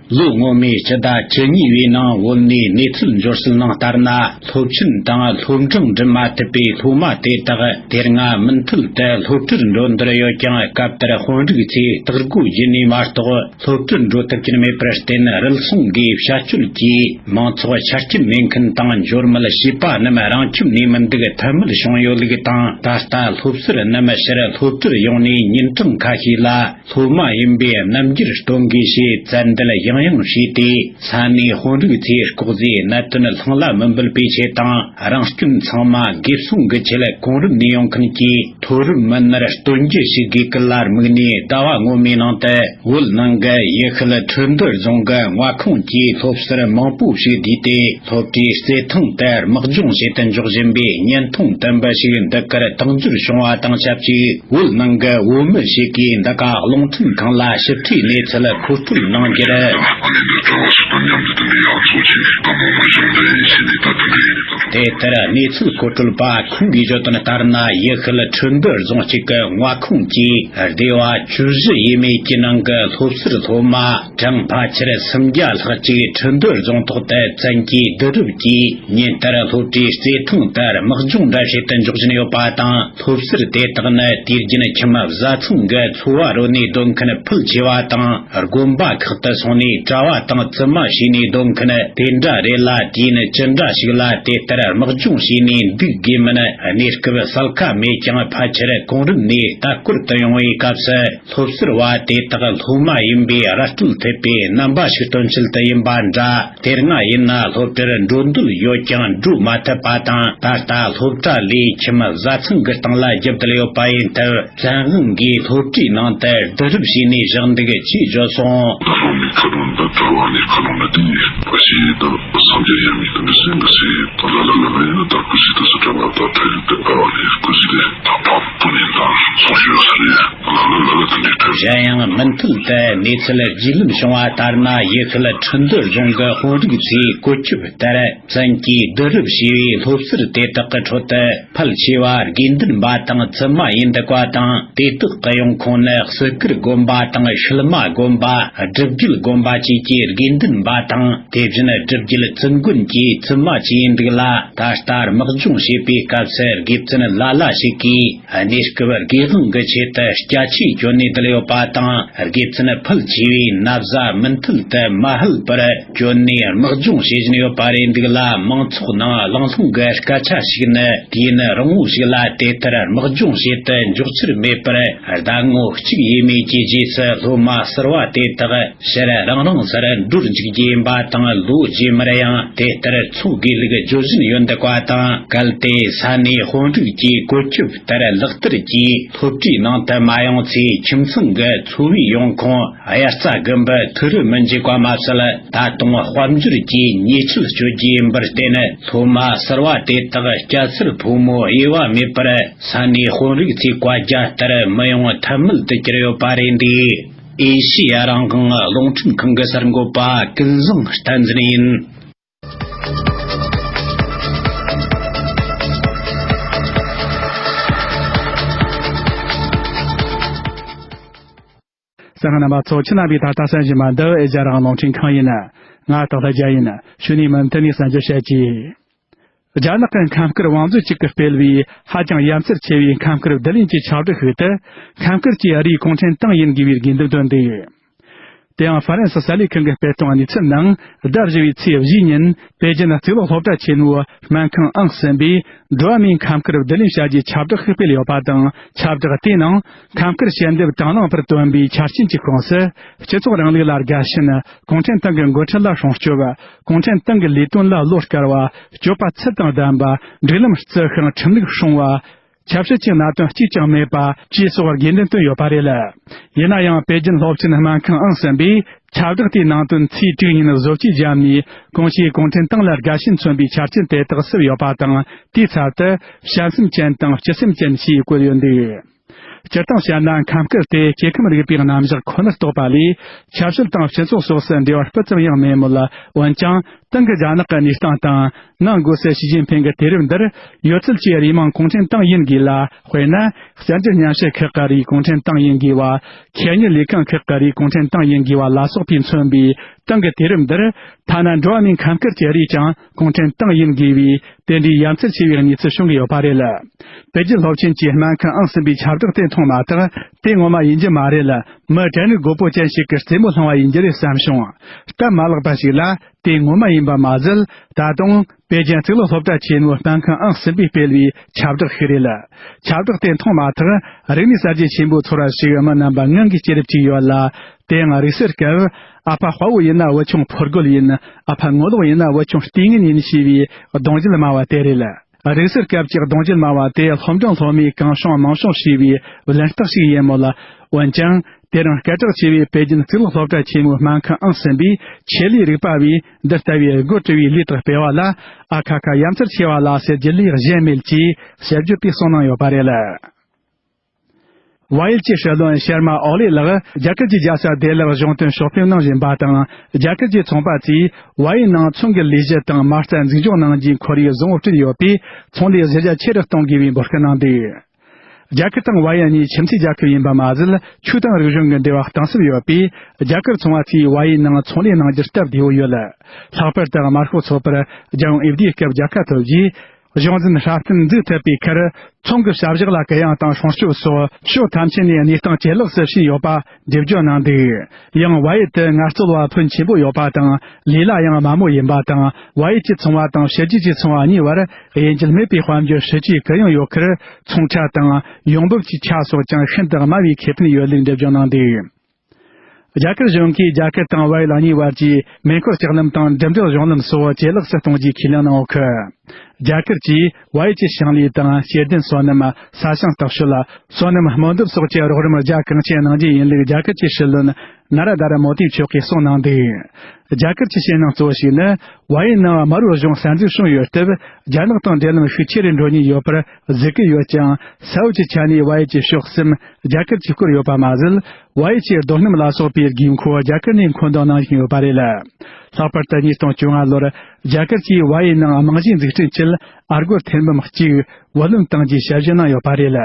ལོ་སྔོན་མའི་སྤྱི་ཟླ་བཅུ་གཉིས་པའི་ནང་བོད་ནས་གནས་ཚུལ་འབྱོར་སྲོལ་ནང་ལྟར་ན། སློབ་ཆེན་དང་སློབ་འབྲིང་འགྲིམ་མ་ཐུབ་པའི་སློབ་མ་དེ་དག་དེ་སྔ་མུ་མཐུད་དུ་སློབ་གྲྭར་འགྲོ་འདོད་ཡོད་ཀྱང་། སྐབས་དེར་དཔོན་རིགས་ཚོས་སྟག་སྒོ་བརྒྱུད་ནས་མ་གཏོགས་སློབ་གྲྭར་འགྲོ་ཐུབ་ཀྱིན་མེད་པར་བརྟེན། རུལ་སུངས་ཀྱི་བྱ་སྤྱོད་ཀྱིས་མང་ཚོགས་ཆ་རྐྱེན་མེད་མཁན་དང་། འབྱོར་མེད་བྱིས་པ་རྣམས་རང་ཁྱིམ་ནས་མི་འདུག་ཐབས་མེད་བྱུང་ཡོད་ལུགས་དང་། ད་ལྟ་སློབ་ཟུར་རྣམས་ཕྱིར་སློབ་གྲྭར་ཡོང་ནས་ཉིན་གྲངས་ཁ་ཤས་ལ་སློབ་མ་ཡིན་པའི་རྣམ་འགྱུར་སྟོན་དགོས་ཞེས་བཙན་འདེད་ཡང་ཡང་བྱས་ཏེ། ས་གནས་དཔོན་རིགས་ཚོས་ལྐོག་ཟའི་གནད་དོན་ལྷང་ལ་མི་འབུད་པའི་ཆེད་དང་། རང་སྐྱོན་ཚང་མ་འགེབས་སྲུང་གི་ཆེད་གོང་རིམ་ནས་ཡོང་མཁན་གྱི་མཐོ་རིམ་མི་སྣར་སྟོན་རྒྱུ་ཞིག་དགོས་གལ་ལ་དམིགས་ནས། ཟླ་བ་སྔོན་མའི་ནང་དུ་བོད་ནང་གི་ཡུལ་ཤུལ་ཁྲིན་ཏུའུ་རྫོང་གི་མངའ་ཁོངས་ཀྱི་སློབ་ཟུར་མང་པོ་ཞིག་བསྡུས་ཏེ། སློབ་གྲྭའི་རྩེད་ཐང་དུ་དམག་སྦྱོང་བྱེད་དུ་འཇུག་བཞིན་པའི་བརྙན་ཐུང་དུམ་བུ་ཞིག་འདི་གར་བཏང་འབྱོར་བྱུང་བ་དང་ཆབས་ཅིག་བོད་ནང་གི་བོད་མི་ཞིག་གིས་འདི་ག་རླུང་འཕྲིན་ཁང་ལ་ཞིབ་ཕྲའི་གནས་ཚུལ་མཁོ་སྤྲོད་གནང་རྒྱུར། དེ་ལྟར་གནས་ཚུལ་མཁོ་སྤྲོད་པ་ཁོང་གིས་བརྗོད་དོན་ལྟར་ན། ཡུལ་ཤུལ་ཁྲིན་ཏུའུ་རྫོང་གཅིག་གི་མངའ་ཁོངས་ཀྱི་སྡེ་བ་བཅུ་བཞི་ཡས་མས་ཀྱི་ནང་གི་སློབ་ཟུར་སློབ་མ་གྲངས་ཕལ་ཆེར་སུམ་བརྒྱ་ལྷག་ཅིག་ཁྲིན་ཏུའུ་རྫོང་ཐོག་ཏུ་བཙན་གྱིས་བསྡུ་རུབ་ཀྱིས་ཉིན་ལྟར་སློབ་གྲྭའི་རྩེད་ཐང་དུ་དམག་སྦྱོང་འདྲ་བྱེད་དུ་འཇུག་བཞིན་ཡོད་པ་དང་། སློབ་ཟུར་དེ་དག་ནི་དུས་རྒྱུན་ཁྱིམ་བཟའ་ཚང་གི་འཚོ་བ་རོལ་ནས་སྡོད་མཁན་ཕལ་ཆེ་བ་དང་། དགོན་པ་ཁག་ཏུ་སོང་ནས་གྲྭ་བ་དང་བཙུན་མ་བྱས་ནས་སྡོད་མཁན་དེ་འདྲ་རེད་ལ། དུས་ཡུན་ཅི་འདྲ་ཞིག་ལ་དེ་ལྟར་དམག་སྦྱོང་བྱས་ནས་འདུག་དགོས་མིན་གནས་སྐབས་གསལ་ཁ་མེད་ཀྱང་། ཕལ་ཆེར་གོང་རིམ་ནས་ལྟ་སྐོར་དུ་ཡོང་བའི་སྐབས་སུ། སློབ་ཟུར་བ་དེ་དག་སློབ་མ་ཡིན་པའི་ར་སྤྲོད་ཐེབས་པའི་རྣམ་པ་ཞིག་སྟོན་ཆེད་དུ་ཡིན་པ་འདྲ། དེ་སྔ་ཡིན་ན་སློབ་གྲྭར་འགྲོ་འདོད་ཡོད་ཀྱང་འགྲོ་མ་ཐུབ་པ་དང་། ད་ལྟ་སློབ་གྲྭ་ལས་ཁྱིམ་བཟའ་ཚང་གི་སྟེང་ལ་རྒྱུ་བསྡད་ཡོད་པ་ཡིན་སྟབས། བཙན་དབང་གིས་སློབ་གྲྭའི་ནང་དུ་བསྡུ་རུབ་བྱས་ནས་བཞག་འདུག་ཅེས་བརྗོད་སོང་། ད་ལོ་ནས་ཁ་ལོ་འདི་དར་བ་ནས་ཁ་ལོ་ན་དེ་ཡིན་པ་ཞིག་ད་སངས་རྒྱས་ཡ་མི་དེ་འདྲ་སེང་གི་སེ་ད་ལ་ལ་ལ་ལ་ཡིན་ན་དར་ཁུ་ཞིག་ད་སུ་དྲན་པ་ད་ཐེ་རིག་དེ་དར་བ་ནས་ཁུ་ཞིག་དེ་ད་ཕ་བུ་ནས་ད་སོང་ཞིག་ཡོད་ས་རེད། གཞན་ཡང་མུ་མཐུད་དུ་གནས་ཚུལ་རྒྱུས་ལོན་བྱུང་བ་ལྟར་ན། ཡུལ་ཤུལ་ཁྲིན་ཏུའུ་རྫོང་གི་དཔོན་རིགས་ཚོས་བཀོད་ཁྱབ་ལྟར། བཙན་གྱིས་བསྡུ་རུབ་བྱས་པའི་སློབ་ཟུར་དེ་དག་གི་ཁྲོད་དུ། ཕལ་ཆེ་བ་དགེ་འདུན་པ་དང་བཙུན་མ་ཡིན་འདུག་པ་དང་། དེ་དག་གི་ཡོང་ཁུངས་ནི་སི་ཀིར་དགོན་པ་དང་ཤུལ་མ་དགོན་པ། སྒྲུབ་བརྒྱུད་དགོན་པ་བཅས་ཀྱི་དགེ་འདུན་པ་དང་། དེ་བཞིན་སྒྲུབ་རྒྱུད་བཙུན་མགོན་གྱི་བཙུན་མ་བཅས་ཡིན་འདུག་ལ། ད་ལྟ་དམག་སྦྱོང་བྱེད་པའི་སྐབས་སུ་དགེ་བཙུན་ལ་ལ་ཞིག་གིས་གནས་སྐབས་སྒེའུ་ཁུང་གི་ཆེད་དུ་སྐྱ་ཆས་གྱོན་ནས་བསྡད་ཡོད་པ་དང་། དགེ་བཙུན་ཕལ་ཆེ་བས་ན་བཟའ་མུ་མཐུད་དུ་མ་ཧད་པར་གྱོན་ནས་དམག་སྦྱོང་བྱེད་བཞིན་ཡོད་པ་རེད་འདུག་ལ། མང་ཚོགས་ནང་གླེང་སློང་གི་སྐད་ཆ་ཞིག་ནི། དུས་ཡུན་རིང་བོ་ཞིག་ལ་དེ་ལྟར་དམག་སྦྱོང་བྱེད་དུ་འཇུག་ཚུལ་མེད་པར། ཟླ་ངོ་གཅིག་ཡས་མས་ཀྱི་རྗེས་སུ་སློབ་མ་གསར་བ་དེ་དག་ཕྱིར་རང་རང་སར་འགྲོར་འཇུག་རྒྱུ་ཡིན་པ་དང་། ལོ་རྗེས་མར་ཡང་དེ་ལྟར་འཚོགས་དགོས་ལུགས་བརྗོད་བཞིན་ཡོད་འདུག་པ་དང་། གལ་ཏེ་ས་གནས་དཔོན་རིགས་ཀྱི་བཀོད་ཁྱབ་ལྟར་ལག་བསྟར་གྱིས་སློབ་གྲྭའི་ནང་དུ་མ་ཡོང་ཚེ། ཁྱིམ་ཚང་གི་འཚོ་བའི་ཡོང་ཁུངས་དབྱར་རྩྭ་དགུན་འབུ་ཐུག་རུ་མི་འཇུག་པ་མ་ཟད། ད་དུང་དཔལ་འབྱོར་གྱི་ཉེས་ཆད་གཅོད་རྒྱུ་ཡིན་པར་བརྟེན། སློབ་མ་གསར་བ་དེ་དག་སྐྱ་སེར་ཕོ་མོ་དབྱེ་བ་མེད་པར། ས་གནས་དཔོན་རིགས་ཚོའི་བཀའ་རྒྱ་ལྟར་མི་ཡོང་ཐབས་མེད་དུ་གྱུར་ཡོད་པ་རེད་འདུག་ཨེ་ཤེ་ཡ་རང་དབང་རླུང་འཕྲིན་ཁང་གི་གསར་འགོད་པ་ཀུན་བཟང་བསྟན་འཛིན་ཡིན། གསན་མཁན་རྣམ་པ་ཚོ། ཁྱེད་རྣམ་པས་ད་ལྟ་གསན་བཞིན་པ་འདི་ཨེ་ཤེ་ཡ་རང་དབང་རླུང་འཕྲིན་ཁང་ཡིན། ང་སྟག་ལྷ་རྒྱལ་ཡིན། གཞུག་ནས་མུ་མཐུད་ནས་གསན་རྒྱུ་བྱེད་ཀྱིས། རྒྱ་ནག་གི་ཁམས་དཀར་བང་མཛོད་ཅིག་གིས་སྤེལ་བའི་ཧ་ཅང་ཡ་མཚར་ཆེ་བའི་ཁམས་དཀར་བསྡུ་ལེན་གྱི་ཁྱབ་བསྒྲགས་ཤིག་ཏུ། ཁམས་དཀར་གྱི་རིགས་གུང་ཁྲན་ཏང་ཡིན་དགོས་པའི་དགོས་འདུན་བཏོན་འདུག་དེ་ཡང་ཧྥ་རན་སི་གསར་ལས་ཁང་གི་སྤེལ་གཏོང་གནས་ཚུལ་ནང་ཟླ་བཞི་བའི་ཚེས་བཞིའི་ཉིན་པེ་ཅིན་གཙུག་ལག་སློབ་གྲྭ་ཆེན་མོའི་སྨན་ཁང་ཨང་གསུམ་པས་འགྲོ་བ་མིའི་ཁམས་དཀར་བསྡུ་ལེན་བྱ་རྒྱུའི་ཁྱབ་བསྒྲགས་ཤིག་སྤེལ་ཡོད་པ་དང་། ཁྱབ་བསྒྲགས་དེའི་ནང་ཁམས་དཀར་ཞལ་འདེབས་དང་བླངས་པར་བཏོན་པའི་ཆ་རྐྱེན་གྱི་ཁོངས་སུ། སྤྱི་ཚོགས་རིང་ལུགས་ལ་དགའ་ཞེན། གུང་ཁྲན་ཏང་གི་འགོ་ཁྲིད་ལ་སྲུང་སྐྱོབ། གུང་ཁྲན་ཏང་གི་ལས་དོན་ལ་བློ་དཀར་བ། སྤྱོད་པ་ཚུལ་དང་ལྡན་པ། སྒྲིག་ལམ་བརྩི་ཤིང་ཁྲིམས་ལུགས་སྲུང་བ། ཆབ་སྲིད་ཀྱི་གནད་དོན་གཅིག་ཀྱང་མེད་པ་བཅས་སོགས་དགོས་འདུན་བཏོན་ཡོད་པ་རེད། ཡིན་ན་ཡང་པེ་ཅིན་སློབ་ཆེན་སྨན་ཁང་ཨང་གསུམ་པས་ཁྱབ་བསྒྲགས་དེའི་ནང་དོན་ཚེས་དྲུག་ཉིན་བཟོ་བཅོས་བརྒྱབ་ནས། གོང་ཞུས་གུང་ཁྲན་ཏང་ལ་དགའ་ཞེན་མཚོན་པའི་ཆ་རྐྱེན་དེ་དག་བསུབས་ཡོད་པ་དང་། དེའི་ཚབ་ཏུ་བྱམས་སེམས་ཅན་དང་སྤྱི་སེམས་ཅན་ཞེས་བཀོད་ཡོད་འདུག་སྤྱིར་བཏང་བཤད་ན། ཁམས་དཀར་དེ་སྐྱེ་ཁམས་རིག་པའི་རྣམ་གཞག་ཁོ་ནར་གཏོགས་པ་ལས། ཆབ་སྲིད་དང་སྤྱི་ཚོགས་སོགས་སུ་འབྲེལ་བ་སྤུ་ཙམ་ཡང་མེད་མོད། འོན་ཀྱང་། ཏང་གི་རྒྱ་ནག་གི་གནས་སྟངས་དང་། གནང་དགོས་སའི་ཞི་ཅིན་ཕིང་གི་དུས་རབས་འདིར། ཡོད་ཚད་ཀྱི་རིགས་མང་གུང་ཁྲན་ཏང་ཡིན་དགོས་ལ། དཔེར་ན། གསར་འགྱུར་སྙན་ཞུ་ཁག་གི་རིགས་གུང་ཁྲན་ཏང་ཡིན་དགོས་པ། ཁེ་གཉེར་ལས་ཁང་ཁག་གི་རིགས་གུང་ཁྲན་ཏང་ཡིན་དགོས་པ་ལ་སོགས་པས་མཚོན་པའི་ཏང་གི་དུས་རབས་འདིར། ཐ་ན་འགྲོ་བ་མིའི་ཁམས་དཀར་གྱི་རིགས་ཀྱང་གུང་ཁྲན་ཏང་ཡིན་དགོས་པའི་དེ་འདྲའི་ཡ་མཚར་ཆེ་བའི་གནས་ཚུལ་བྱུང་གི་ཡོད་པ་རེད། པེ་ཅིན་སློབ་ཆེན་གྱི་སྨན་ཁང་ཨང་གསུམ་པའི་ཁྱབ་བསྒྲགས་དེ་མཐོང་མ་ཐག་དེ་ངོ་མ་ཡིན་རྒྱུ་མ་རེད། མི་གྲལ་རིམ་རྒོད་པོ་ཅན་ཞིག་གི་རྩེད་མོ་སློང་བ་ཡིན་རྒྱུ་རེད་བསམ་བྱུང་། སྟབས་མ་ལེགས་པ་ཞིག་ལ། དེ་ངོ་མ་ཡིན་པ་མ་ཟད། ད་དུང་པེ་ཅིན་གཙུག་ལག་སློབ་གྲྭ་ཆེན་མོའི་སྨན་ཁང་ཨང་གསུམ་པས་སྤེལ་བའི་ཁྱབ་བསྒྲགས་ཤིག་རེད། ཁྱབ་བསྒྲགས་དེ་མཐོང་མ་ཐག་རིག་གནས་གསར་བརྗེ་ཆེན་པོའི་ཚོར་བ་ཞིག་མི་རྣམ་པ་ངང་གིས་སྐྱེ་རུ་བཅུག་ཡོད་ལ། དེ་ཡང་རིག་གསར་སྐབས། ཨ་ཕ་དཔའ་བོ་ཡིན་ན་བུ་ཆུང་ཕོ་རྒོད་ཡིན། ཨ་ཕ་ངོ་ལོག་ཡིན་ན་བུ་ཆུང་ལྟས་ངན་ཡིན་ཞེས་པའི་གདུང་རྒྱུད་སྨྲ་བ་དེ་རེད། རིག་གསར་སྐབས་ཀྱི་གདུང་རྒྱུད་སྨྲ་བ་དེ་སློབ་འབྲིང་སློབ་མའི་གང་བྱུང་མང་བྱུང་ཞེས་པའི་གླེང་རྟགས་ཤིག་ཡིན་མོད། འོན་ཀྱང་། དེ་རིང་སྐད་གྲགས་ཆེ་བའི་པེ་ཅིན་གཙུག་ལག་སློབ་གྲྭ་ཆེན་མོའི་སྨན་ཁང་ཨང་གསུམ་པས་ཆེད་ལས་རིག་པ་བས་འདི་ལྟ་བུའི་དགོད་བྲོ་བའི་ལས་དག་སྤེལ་བ་ལ། ཨ་ཁ་ཁ། ཡ་མཚར་ཆེ་བ་ལ་ཟེར་རྒྱུ་ལས་གཞན་མེད་ཅེས་དཔྱད་བརྗོད་པས་གསུངས་གནང་ཡོད་པ་རེད། བལ་ཡུལ་གྱི་སྲིད་བློན་ཤར་མ་ཨོ་ལེ་ལགས་རྒྱ་གར་གྱི་རྒྱལ་ས་ལྡི་ལིར་གཞུང་དོན་ཕྱོགས་ཕེབས་གནང་བཞིན་པ་དང་། རྒྱ་གར་གྱི་ཚོང་པ་ཚོས་བལ་ཡུལ་ནང་ཚོང་གི་ལས་གཞི་དང་མ་རྩ་འཛུགས་སྐྱོང་གནང་རྒྱུའི་ཁོར་ཡུག་བཟང་བོ་བསྐྲུན་ཡོད་པས། ཚོང་ལས་གཞི་རྒྱ་ཆེ་རུ་གཏོང་དགོས་པའི་འབོད་སྐུལ་གནང་འདུག་རྒྱ་གར་དང་བལ་ཡུལ་གཉིས་ཁྱིམ་མཚེས་རྒྱལ་ཁབ་ཡིན་པ་མ་ཟད། ཆོས་དང་རིག་གཞུང་གི་འབྲེལ་བ་གཏིང་ཟབ་ཡོད་པས། རྒྱ་གར་ཚོང་པ་ཚོས་བལ་ཡུལ་ནང་ཚོང་ལས་གནང་རྒྱུར་སྟབས་བདེ་བོ་ཡོད། ལྷག་པར་དུ་དམར་ཤོག་ཚོགས་པར་རྒྱལ་ཡོངས་འོས་བསྡུའི་སྐབས་རྒྱལ་ཁ་ཐོབ་རྗེས། གཞུང་འཛིན་སྲ་བརྟན་འཛུགས་ཐུབ་པའི་ཁར། ཚོང་གི་བྱ་གཞག་ལ་གུ་ཡངས་དང་སྲུང་སྐྱོབ་སོགས་ཕྱོགས་ཐམས་ཅད་ནས་གནས་སྟངས་ཇེ་ལེགས་སུ་ཕྱིན་ཡོད་པ་འགྲེལ་བརྗོད་གནང་འདུག་ཡང་བལ་ཡུལ་དུ་ངལ་རྩོལ་བ་ཕོན་ཆེན་པོ་ཡོད་པ་དང་། ལུས་ལ་ཡང་དམའ་མོ་ཡིན་པ་དང་། བལ་ཡུལ་གྱི་ཚོང་བ་དང་ཕྱི་རྒྱལ་གྱི་ཚོང་བ་གཉིས་བར་དབྱེ་འབྱེད་མེད་པའི་དཔལ་འབྱོར་སྲིད་ཇུས་གུ་ཡངས་ཡོད་ཁར། ཚོང་ཁྲལ་དང་ཡོང་འབབ་ཀྱི་ཆ་སོགས་ཀྱང་ཤིན་ཏུ་དམའ་བའི་ཁེ་ཕན་ཡོད་ལུགས་འགྲེལ་བརྗོད་གནང་འདུག་རྒྱ་གར་གཞུང་གིས་རྒྱ་གར་དང་བལ་ཡུལ་གཉིས་བར་གྱི་མེ་འཁོར་ལྕགས་ལམ་དང་འགྲིམ་འགྲུལ་གཞུང་ལམ་སོགས་ཇེ་ལེགས་སུ་གཏོང་རྒྱུའི་ཁས་ལེན་གནང་ཡོད་ཁུལ། རྒྱ་གར་གྱིས་བལ་ཡུལ་གྱི་ཞིང་ལས་དང་། སྐྱེ་ལྡན་སོ་ནམ། ས་ཞིང་བརྟག་དཔྱད། སོ་ནམ་སྨན་སྡེབ་སོགས་ཀྱི་རོགས་རམ་རྒྱ་གང་ཆེ་གནང་རྒྱུ་ཡིན་ལུགས་རྒྱ་གར་གྱི་སྲིད་བློན་ན་ར་དྷ་ར་མོ་དི་མཆོག་གིས་གསུངས་གནང་འདུག་རྒྱ་གར་གྱི་ཞེད་སྣང་གཙོ་བོ་ཞིག་ནི། བལ་ཡུལ་ནང་དམར་པོའི་གཞུང་གསར་འཛུགས་བྱུང་ཡོད་སྟབས། རྒྱ་ནག་དང་འབྲེལ་ལམ་ཤུགས་ཆེ་རུ་འགྲོ་ཉེན་ཡོད་པར་གཟིགས་ཀྱི་ཡོད་ཀྱང་། ས་བབ་ཀྱི་ཆ་ནས་བལ་ཡུལ་གྱི་ཕྱོགས་གསུམ་རྒྱ་གར་གྱིས་བསྐོར་ཡོད་པ་མ་ཟད། བལ་ཡུལ་གྱི་རྡོ་སྣུམ་ལ་སོགས་པའི་དགོས་མཁོ་རྒྱ་གར་ནས་མཁོ་འདོན་གནང་བཞིན་ཡོད་པ་རེད། ལྷག་པར་དུ་ཉིས་སྟོང་བཅོ་ལྔ་ལོར་རྒྱ་གར་གྱིས་བལ་ཡུལ་ནང་རྨང་གཞིའི་འཛུགས་སྐྲུན་ཆེད་ཨར་སྒོར་ཐེར་འབུམ་གཅིག་བུ་ལོན་བཏང་རྒྱུའི་ཞལ་བཞེས་གནང་ཡོད་པ་རེད།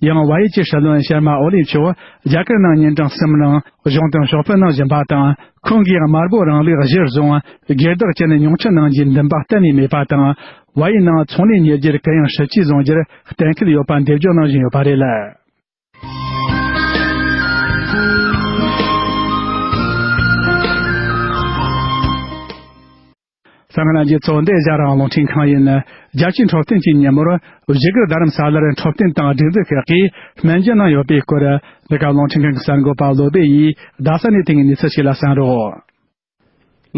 ཡང་བལ་ཡུལ་གྱི་སྲིད་བློན་ཤར་མ་ཨོ་ལིས་མཆོག་རྒྱ་གར་ནང་ཉིན་གྲངས་གསུམ་རིང་གཞུང་དོན་ཕྱོགས་ཕེབས་གནང་བཞིན་པ་དང་། ཁོང་གིས་དམར་པོ་རིང་ལུགས་གཞིར་བཟུང་སྒེར་བདག་ཅན་ཉུང་འཕྲི་གནང་རྒྱུའི་འདུན་པ་གཏན་ནས་མེད་པ་དང་། བལ་ཡུལ་ནང་ཚོང་ལས་གཉེར་རྒྱུར་གུ་ཡངས་སྲིད་ཇུས་བཟུང་རྒྱུར་གཏན་འཁེལ་ཡོད་པ་འདེགས་འཇོག་གནང་བཞིན་ཡོད་པ་རེད། གསན་མཁན་རྣམས་ཀྱི་གཙོ་བོ་འདི་ཨེ་ཤ་ཡ་རང་དབང་རླུང་འཕྲིན་ཁང་ཡིན། རྒྱལ་སྤྱིའི་འཕྲོད་བསྟེན་གྱི་ཉིན་མོར་བཞུགས་སྒར་རྡ་རམ་ས་ལར་འཕྲོད་བསྟེན་དང་སྒྲིག་འཛུགས་ཁག་གིས་སྨན་བཅོས་གནང་ཡོད་པའི་སྐོར། འདི་ག་རླུང་འཕྲིན་ཁང་གི་གསར་འགོད་པ་བློ་སྦེ་ཡིས་རྡ་ས་ནས་དེ་སྔའི་གནས་ཚུལ་ཞིག་ལ་གསན་རོགས།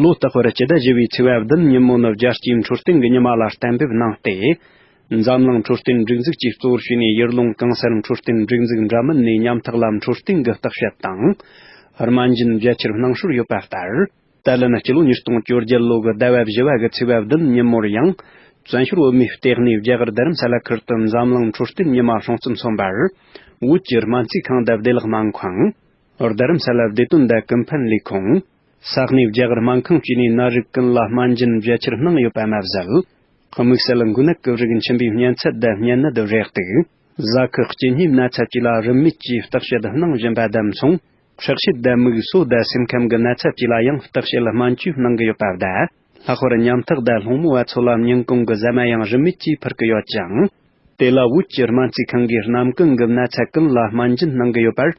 ལོ་རྟག་པར་སྤྱི་ཟླ་བཞི་པའི་ཚེས་པ་བདུན་ཉིན་མོ་ནི་རྒྱལ་སྤྱིའི་འཕྲོད་བསྟེན་གྱི་ཉི་མ་ལ་གཏན་འབེབས་གནང་སྟེ། འཛམ་གླིང་འཕྲོད་བསྟེན་སྒྲིག་འཛུགས་ཀྱིས་གཙོ་བོར་བྱས་ནས་ཡུལ་ལུང་གང་སར་འཕྲོད་བསྟེན་སྒྲིག་འཛུགས་འདྲ་མིན་ནས་ཉམ་ཐག་ལ་འཕྲོད་བསྟེན་གྱི་བརྟག་དཔྱད་དང་། སྨན་སྦྱིན་བརྒྱད་ཁྱེར་གནང་སྲོལ་ཡོད་པ་ལྟར། ད་ལན་སྤྱི་ལོ་ཉིས་སྟོང་བཅོ་བརྒྱད་ལོ་གི་ཟླ་བ་བཞི་བ་གི་ཚེས་པ་བདུན་ཉིན་མོར་ཡང་། བཙན་བྱོལ་བོད་མིའི་ལྟེ་གནས་རྒྱ་གར་རྡ་རམ་ས་ལ་ཁུལ་དུ་འཛམ་གླིང་འཕྲོད་བསྟེན་ཉི་མ་སྲུང་བརྩི་མཚོན་པར། བོད་ཀྱི་སྨན་རྩིས་ཁང་དང་བདེ་ལེགས་སྨན་ཁང་། རྡ་རམ་ས་ལ་བདེ་དོན་དང་ཀུན་ཕན་ལས་ཁུངས། ས་གནས་རྒྱ་གར་སྨན་ཁང་བཅས་ནས་ན་རིགས་ཀུན་ལ་སྨན་སྦྱིན་བརྒྱད་ཁྱེར་གནང་ཡོད་པ་མ་ཟད། དམིགས་བསལ་འགོས་ནད་ཀྱི་རིགས་མཆིན་པའི་གཉན་ཚད་དང་གཉན་ནད་རེག་དུག། གཟའ་ཁུ་གཅིན་སྙིའི་ན་ཚ་བཅས་ལ་རིན་མེད་ཀྱིས་བརྟག་དཔྱད་གནང་བཞིན་པ་དང་མཚུངས། ཁྲག་ཤེད་དང་མིག་སོ་དང་སེམས་ཁམས་ཀྱི་ན་ཚ་བཅས་ལ་ཡང་བརྟག་དཔྱད་སྨན་བཅོས་གནང་གི་ཡོད་པ་དང་། ལྷག་པར་ཉམ་ཐག་དང་སློང་མོ་བ་ཚོ་ལ་ཉིན་གུང་གི་ཟ་མ་ཡང་རིན་མེད་ཀྱིས་ཕུལ་གྱི་ཡོད་ཅིང་། དེ་ལ་བོད་ཀྱི་སྨན་རྩིས་ཁང་གིས་གནམ་གང་གི་ན་ཚ་ཀུན་ལ་སྨན་སྦྱིན་གནང་གི་ཡོད་པར།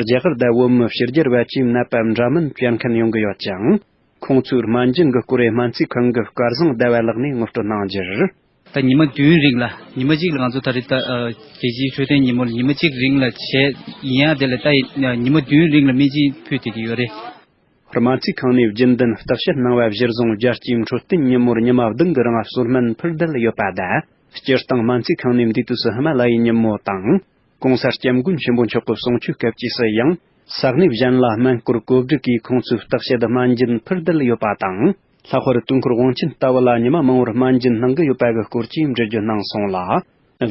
རྒྱ་གར་དང་བོད་མི་ཕྱི་རྒྱལ་བ་བཅས་ནད་པ་འདྲ་མིན་སྤྱན་འཁེལ་ཡོང་གི་ཡོད་ཅིང་། ཁོང་ཚོའི་སྨན་སྦྱིན་གྱི་སྐོར་སྨན་རྩིས་ཁང་གི་སྐལ་བཟང་ཟླ་བ་ལགས་ནས་ངོ་སྤྲོད་གནང་རྒྱུར། ད་ཉི་མ་བདུན་རིང་ལ། ཉི་མ་གཅིག་ལ་ང་ཚོ་ད་རེས་ད་ཨ་རྒྱལ་སྤྱིའི་འཕྲོད་བསྟེན་ཉིན་མོ་ལ་ཉི་མ་གཅིག་རིང་ལ་བྱས་ཡིན་ཡང་། དེ་ལ་ད་ཉི་མ་བདུན་རིང་ལ་སྨན་སྦྱིན་ཕུལ་བསྡད་ཀྱི་ཡོད་རེད། སྨན་རྩིས་ཁང་ནས་རྒྱུན་ལྡན་བརྟག་དཔྱད་གནང་བ་གཞིར་བཟུང་། རྒྱལ་སྤྱིའི་འཕྲོད་བསྟེན་ཉིན་མོར་ཉི་མ་བདུན་གྱི་རིང་གསོལ་སྨན་ཕུལ་བསྡད་ཡོད་པ་དང་། སྤྱིར་བཏང་སྨན་རྩིས་ཁང་ནས་འདས་དུས་སུ་ཧི་མ་ལ་ཡའི་ཉིན་མོ་དང་། གོང་ས་སྐྱབས་མགོན་ཆེན་པོ་མཆོག་གི་གསུང་ཆོས་སྐབས་བཅས་སུ་ཡང་། ས་གནས་གཞན་ལ་སྨན་སྐོར་བཀོད་སྒྲིག་གིས་ཁོང་ཚོའི་བརྟག་དཔྱད་སྨན་སྦྱིན་ཕུལ་བསྡད་ཡོད་པ་དང་། ལྷག་པར་དུས་འཁོར་དབང་ཆེན་ལྟ་བུ་ལ་ཉི་མ་མང་བོར་སྨན་སྦྱིན་གནང་གི་ཡོད་པ་གི་སྐོར་བཅས་འགྲེལ་བརྗོད་གནང་སོང་ལ།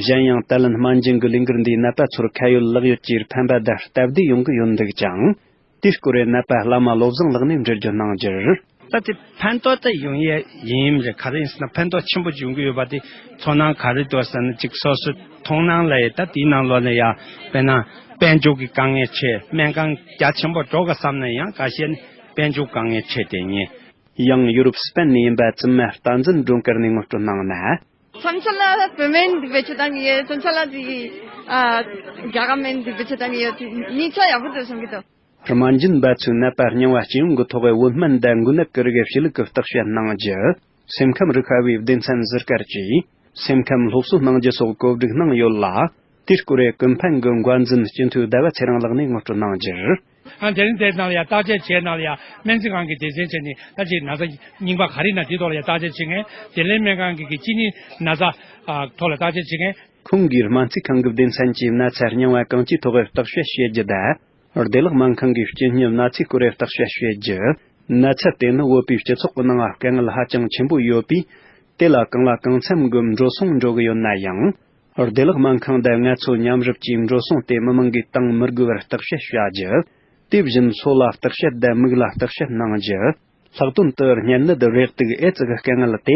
གཞན་ཡང་། ད་ལན་སྨན་སྦྱིན་གྱི་ལས་འགུལ་འདིས་ནད་པ་ཚོར་ཁ་ཡོད་ལག་ཡོད་ཀྱི་ཕན་པ་དང་སྟབས་བདེ་ཡོང་གི་ཡོད་འདུག་ཅིང་། དེའི་སྐོར་ནད་པ་བླ་མ་བློ་བཟང་ལགས་ནས་འགྲེལ་བརྗོད་གནང་རྒྱུར། ད་དེ་ཕན་ཐོགས་ད་ཡོང་ཡས་ཡིན་རེད། ག་རེ་ཡིན་ཟེར་ན་ཕན་ཐོགས་ཆེན་པོ་ཡོང་གི་ཡོད་པ་དེ་ཚོར་སྣང་ག་རེ་འདུག་ཟེར་ན། ཅིག་སོ་སོའི་མཐོང་སྣང་ལ་ཡ་ད་དེའི་ནང་ལོགས་ལ་ཡ་དཔེར་ན་དཔལ་འབྱོར་གྱི་དཀའ་ངལ་ཆེ། སྨན་ཁང་རྒྱ་ཆེན་པོ་འགྲོ་གི་བསམ་ན་ཡང་ཁ་ཤས་ནི་དཔལ་འབྱོར་དཀའ་ངལ་ཆེ་དེ་ཡིན། ཡང་ཡུ་རོབ་སི་པན་ནས་ཡིན་པ་བཙུན་མ་བསྟན་འཛིན་སྒྲོལ་དཀར་ནས་ངོ་སྤྲོད་གནང་ན། མཚམས་མཚམས་ལ་བོད་སྨན་འདི་བེད་སྤྱོད་བཏང་གི་ཡོད། མཚམས་མཚམས་ལ་དེ་ཨ་རྒྱ་གར་སྨན་འདི་བེད་སྤྱོད་བཏང་གི་ཡོད། དེ་ཉིན་ཆ་ཡག་པོ་འདུག་བསམ་གྱི་འདུག། སྨན་སྦྱིན་པ་ཚོས་ནད་པ་རྙིང་བ་སྤྱི་ཡོངས་ཀྱི་ཐོག་བོད་སྨན་དང་འགོས་ནད་ཀྱི་རིགས་ཞི་ལུགས་ཀྱི་བརྟག་དཔྱད་གནང་རྒྱུ། སེམས་ཁམས་རིག་པ་བའི་སྡེ་ཚན་ཟུར་བཀར་གྱིས་སེམས་ཁམས་སློབ་གསོ་གནང་རྒྱུ་སོགས་གོ་སྒྲིག་གནང་ཡོད་ལ། དེའི་སྐོར་ཀུན་ཕན་གྱི་འགོ་འཛིན་སྤྱི་འཐུས་ཟླ་བ་ཚེ་རིང་ལགས་ནས་ངོ་སྤྲོད་གནང་རྒྱུར། ཨ་དེ་རིང་དེ་ནང་ལ་ཡ་བརྟག་དཔྱད་བྱས་ནང་ལ་ཡ་སྨན་རྩིས་ཁང་གི་སྡེ་ཚན་བྱས་ནས་ད་ཅིག་ན་ཚ་རྙིང་པ་ག་རེ་ཡིན་ན་དེའི་ཐོག་ལ་ཡ་བརྟག་དཔྱད་བྱེད་མཁན། དེ་ལས་སྨན་ཁང་གི་གི་གཅིན་སྙི་ན་ཚ་ཨ་ཐོག་ལ་བརྟག་དཔྱད་བྱེད་མཁན། ཁོང་གིས་སྨན་རྩིས་ཁང་གི་སྡེ་ཚན་གྱིས་ན་ཚ་རྙིང་བ་གང་ཅིའི་ཐོག་བརྟག་དཔྱད་བྱེད་རྒྱུ་དང་། བདེ་ལེགས་སྨན་ཁང་གིས་གཅིན་སྙི་ན་ཚའི་སྐོར་བརྟག་དཔྱད་བྱེད་རྒྱུ། ན་ཚ་དེ་ནི་བོད་པའི་སྤྱི་ཚོགས་ཀྱི་ནང་དཀའ་ངལ་ཧ་ཅང་ཆེན་པོ་ཡོད་པས། དེ་ལ་གང་ལ་གང་འཚམ་གྱི་འགྲོ་སོང་འགྲོ་གི་ཡོད་ན་ཡང་། བདེ་ལེགས་སྨན་ཁང་དང་ང་ཚོ་མཉམ་རུབ་ཀྱིས་འགྲོ་སོང་དེ་མི་མང་གིས་བཏང་མི་དགོས་པར་བརྟག་དཔྱད་བྱ་རྒྱུ། དེ་བཞིན་སོ་ལ་བརྟག་དཔྱད་དང་མིག་ལ་བརྟག་དཔྱད་གནང་རྒྱུ། ལྷག་དོན་དུ་གཉན་ནད་རེག་དུག་ཨེ་ཙི་གི་དཀའ་ངལ་དེ་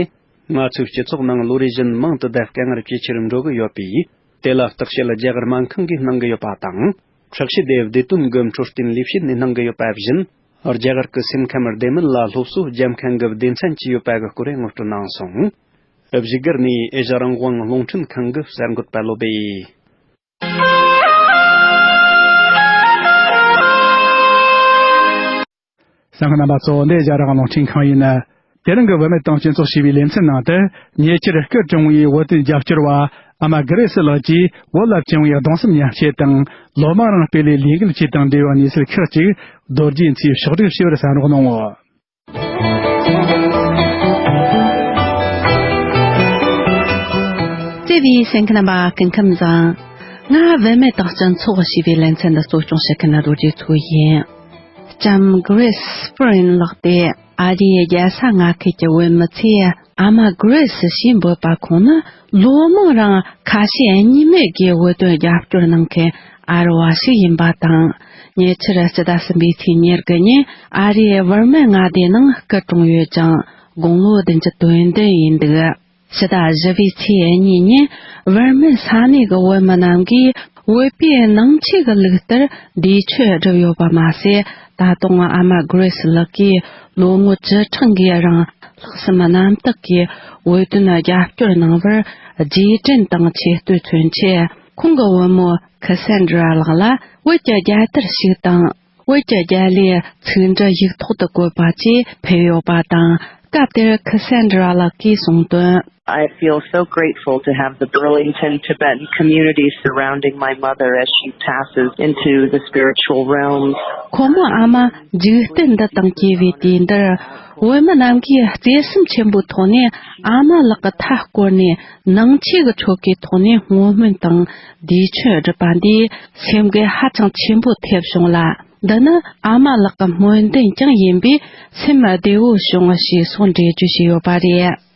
ང་ཚོའི་སྤྱི་ཚོགས་ནང་ལོ་རེ་བཞིན་མང་དུ་དང་དཀའ་ངལ་ཇེ་ཆེར་འགྲོ་གི་ཡོད་པས། དེ་ལ་བརྟག་དཔྱད་རྒྱ་གར་སྨན་ཁང་གིས་གནང་གི་ཡོད་པ་དང་། ཁྲག་ཤེད་དེ་བདེ་དོན་གྱི་འཕྲོད་བསྟེན་ལས་བྱེད་ནས་གནང་གི་ཡོད་པ་བཞིན། རྒྱ་གར་གྱི་སེམས་ཁམས་བདེ་མིན་ལ་སློབ་གསོ་རྒྱབ་མཁན་གྱི་སྡེ་ཚན་ཅིག་ཡོད་པ་གི་སྐོར་ངོ་སྤྲོད་གནང་སོང་། བཞུགས་སྒར་ནས་ཨེ་ཤ་རང་དབང་རླུང་འཕྲིན་ཁང་གི་གསར་འགོད་པ་བློ་སྦེ། གསན་མཁན་རྣམ་པ་ཚོ། འདི་ཨེ་ཤ་རང་དབང་རླུང་འཕྲིན་ཁང་ཡིན། དེ་རིང་གི་བུད་མེད་དང་སྤྱི་ཚོགས་ཞེས་པའི་ལེ་ཚན་ནང་དུ། ཉེ་ཆར་སྐུ་གྲོངས་བའི་བོད་དོན་རྒྱབ་སྐྱོར་བ་ཨ་མ་གྷི་རེ་སི་ལགས་ཀྱིས་བོད་ལ་བྱུང་བའི་གདུང་སེམས་མཉམ་སྐྱེད་དང་། ལོ་མང་རིང་སྤེལ་བའི་ལས་འགུལ་བཅས་དང་འབྲེལ་བའི་གནས་ཚུལ་ཁག་ཅིག་རྡོ་རྗེ་མཚོས་ཕྱོགས་བསྒྲིགས་ཞུས་པར་གསན་རོགས་གནང་། བརྩེ་བའི་གསན་མཁན་རྣམ་པ་སྐུ་ཁམས་བཟང་། ང་བུད་མེད་དང་སྤྱི་ཚོགས་ཞེས་པའི་ལེ་ཚན་འདི་གཙོ་སྐྱོང་བྱེད་མཁན་རྡོ་རྗེ་མཚོ་ཡིན། ལྕམ་Grace Spring་ལགས་ཏེ་ཨ་རིའི་རྒྱལ་ས་མངའ་ཁུལ་གྱི་བོད་མི་ཚོས་ཨ་མ་Grace་ཞེས་འབོད་པ་ཁོང་ནི་ལོ་མང་རིང་ཁ་ཞེ་གཉིས་མེད་ཀྱིས་བོད་དོན་རྒྱབ་སྐྱོར་གནང་མཁན་ཨ་རི་བ་ཞིག་ཡིན་པ་དང་། ཉེ་ཆར་སྤྱི་ཟླ་གསུམ་པའི་ཚེས་ཉེར་དགུ་ཉིན་ཨ་རིའི་བར་སྨད་མངའ་སྡེ་ནང་སྐུ་གྲོངས་ཡོད་ཅིང་། དགུང་ལོ་བདུན་ཅུ་དོན་བདུན་ཡིན་འདུག། ཕྱི་ཟླ་བཞི་པའི་ཚེས་གཉིས་ཉིན་བར་སྨད་ས་གནས་ཀྱི་བོད་མི་རྣམས་ཀྱིས་ བོད་པའི་ནང་ཆོས་ཀྱི་ལུགས་ལྟར་འདས་མཆོད་བསྒྲུབས་ཡོད་པ་མ་ཟད། ད་དུང་ཨ་མ་གྷི་རེ་སི་ལགས་ཀྱིས་ལོ་ངོ་བཅུ་ཕྲག་འགའི་རིང་ལྷག་བསམ་རྣམ་དག་གིས་བོད་དོན་རྒྱབ་སྐྱོར་གནང་བར་རྗེས་དྲན་དང་ཆེ་བསྟོད་མཚོན་ཆེད། ཁོང་གི་བུ་མོ་ཁི་སན་ཌྲ་ལགས་ལ་བོད་ཀྱི་རྒྱལ་དར་ཞིག་དང་། བོད་ཀྱི་རྒྱལ་གླུའི་ཚིག་འབྲུ་ཡིག་ཐོག་ཏུ་བཀོད་པ་བཅས་ཕུལ་ཡོད་པ་དང་། སྐབས་དེར་ཁི་སན་ཌྲ་ལགས་ཀྱིས་གསུངས་དོན། I feel so grateful to have the Burlington Tibetan community surrounding my mother as she passes into the spiritual realm. ཁོ་མོ་ཨ་མ་འཇིག་རྟེན་འདི་དང་གྱེས་པའི་དུས་འདིར། བོད་མི་རྣམས་ཀྱིས་བརྩེ་སེམས་ཆེན་པོའི་ཐོག་ནས་ཨ་མ་ལགས་ཀྱི་མཐའ་བསྐོར་ནས། ནང་ཆོས་ཀྱི་ཆོ་གའི་ཐོག་ནས་བསྔོ་སྨོན་དང་འདས་མཆོད་བསྒྲུབས་པ་འདིས་སེམས་འགུལ་ཧ་ཅང་ཆེན་པོ་ཐེབས་བྱུང་ལ། འདི་ནི་ཨ་མ་ལགས་ཀྱི་སྨོན་འདུན་ཀྱང་ཡིན་པས། སེམས་བདེ་བོ་བྱུང་ཞེས་སོགས་འགྲེལ་བརྗོད་བྱས་ཡོད་པ་རེད།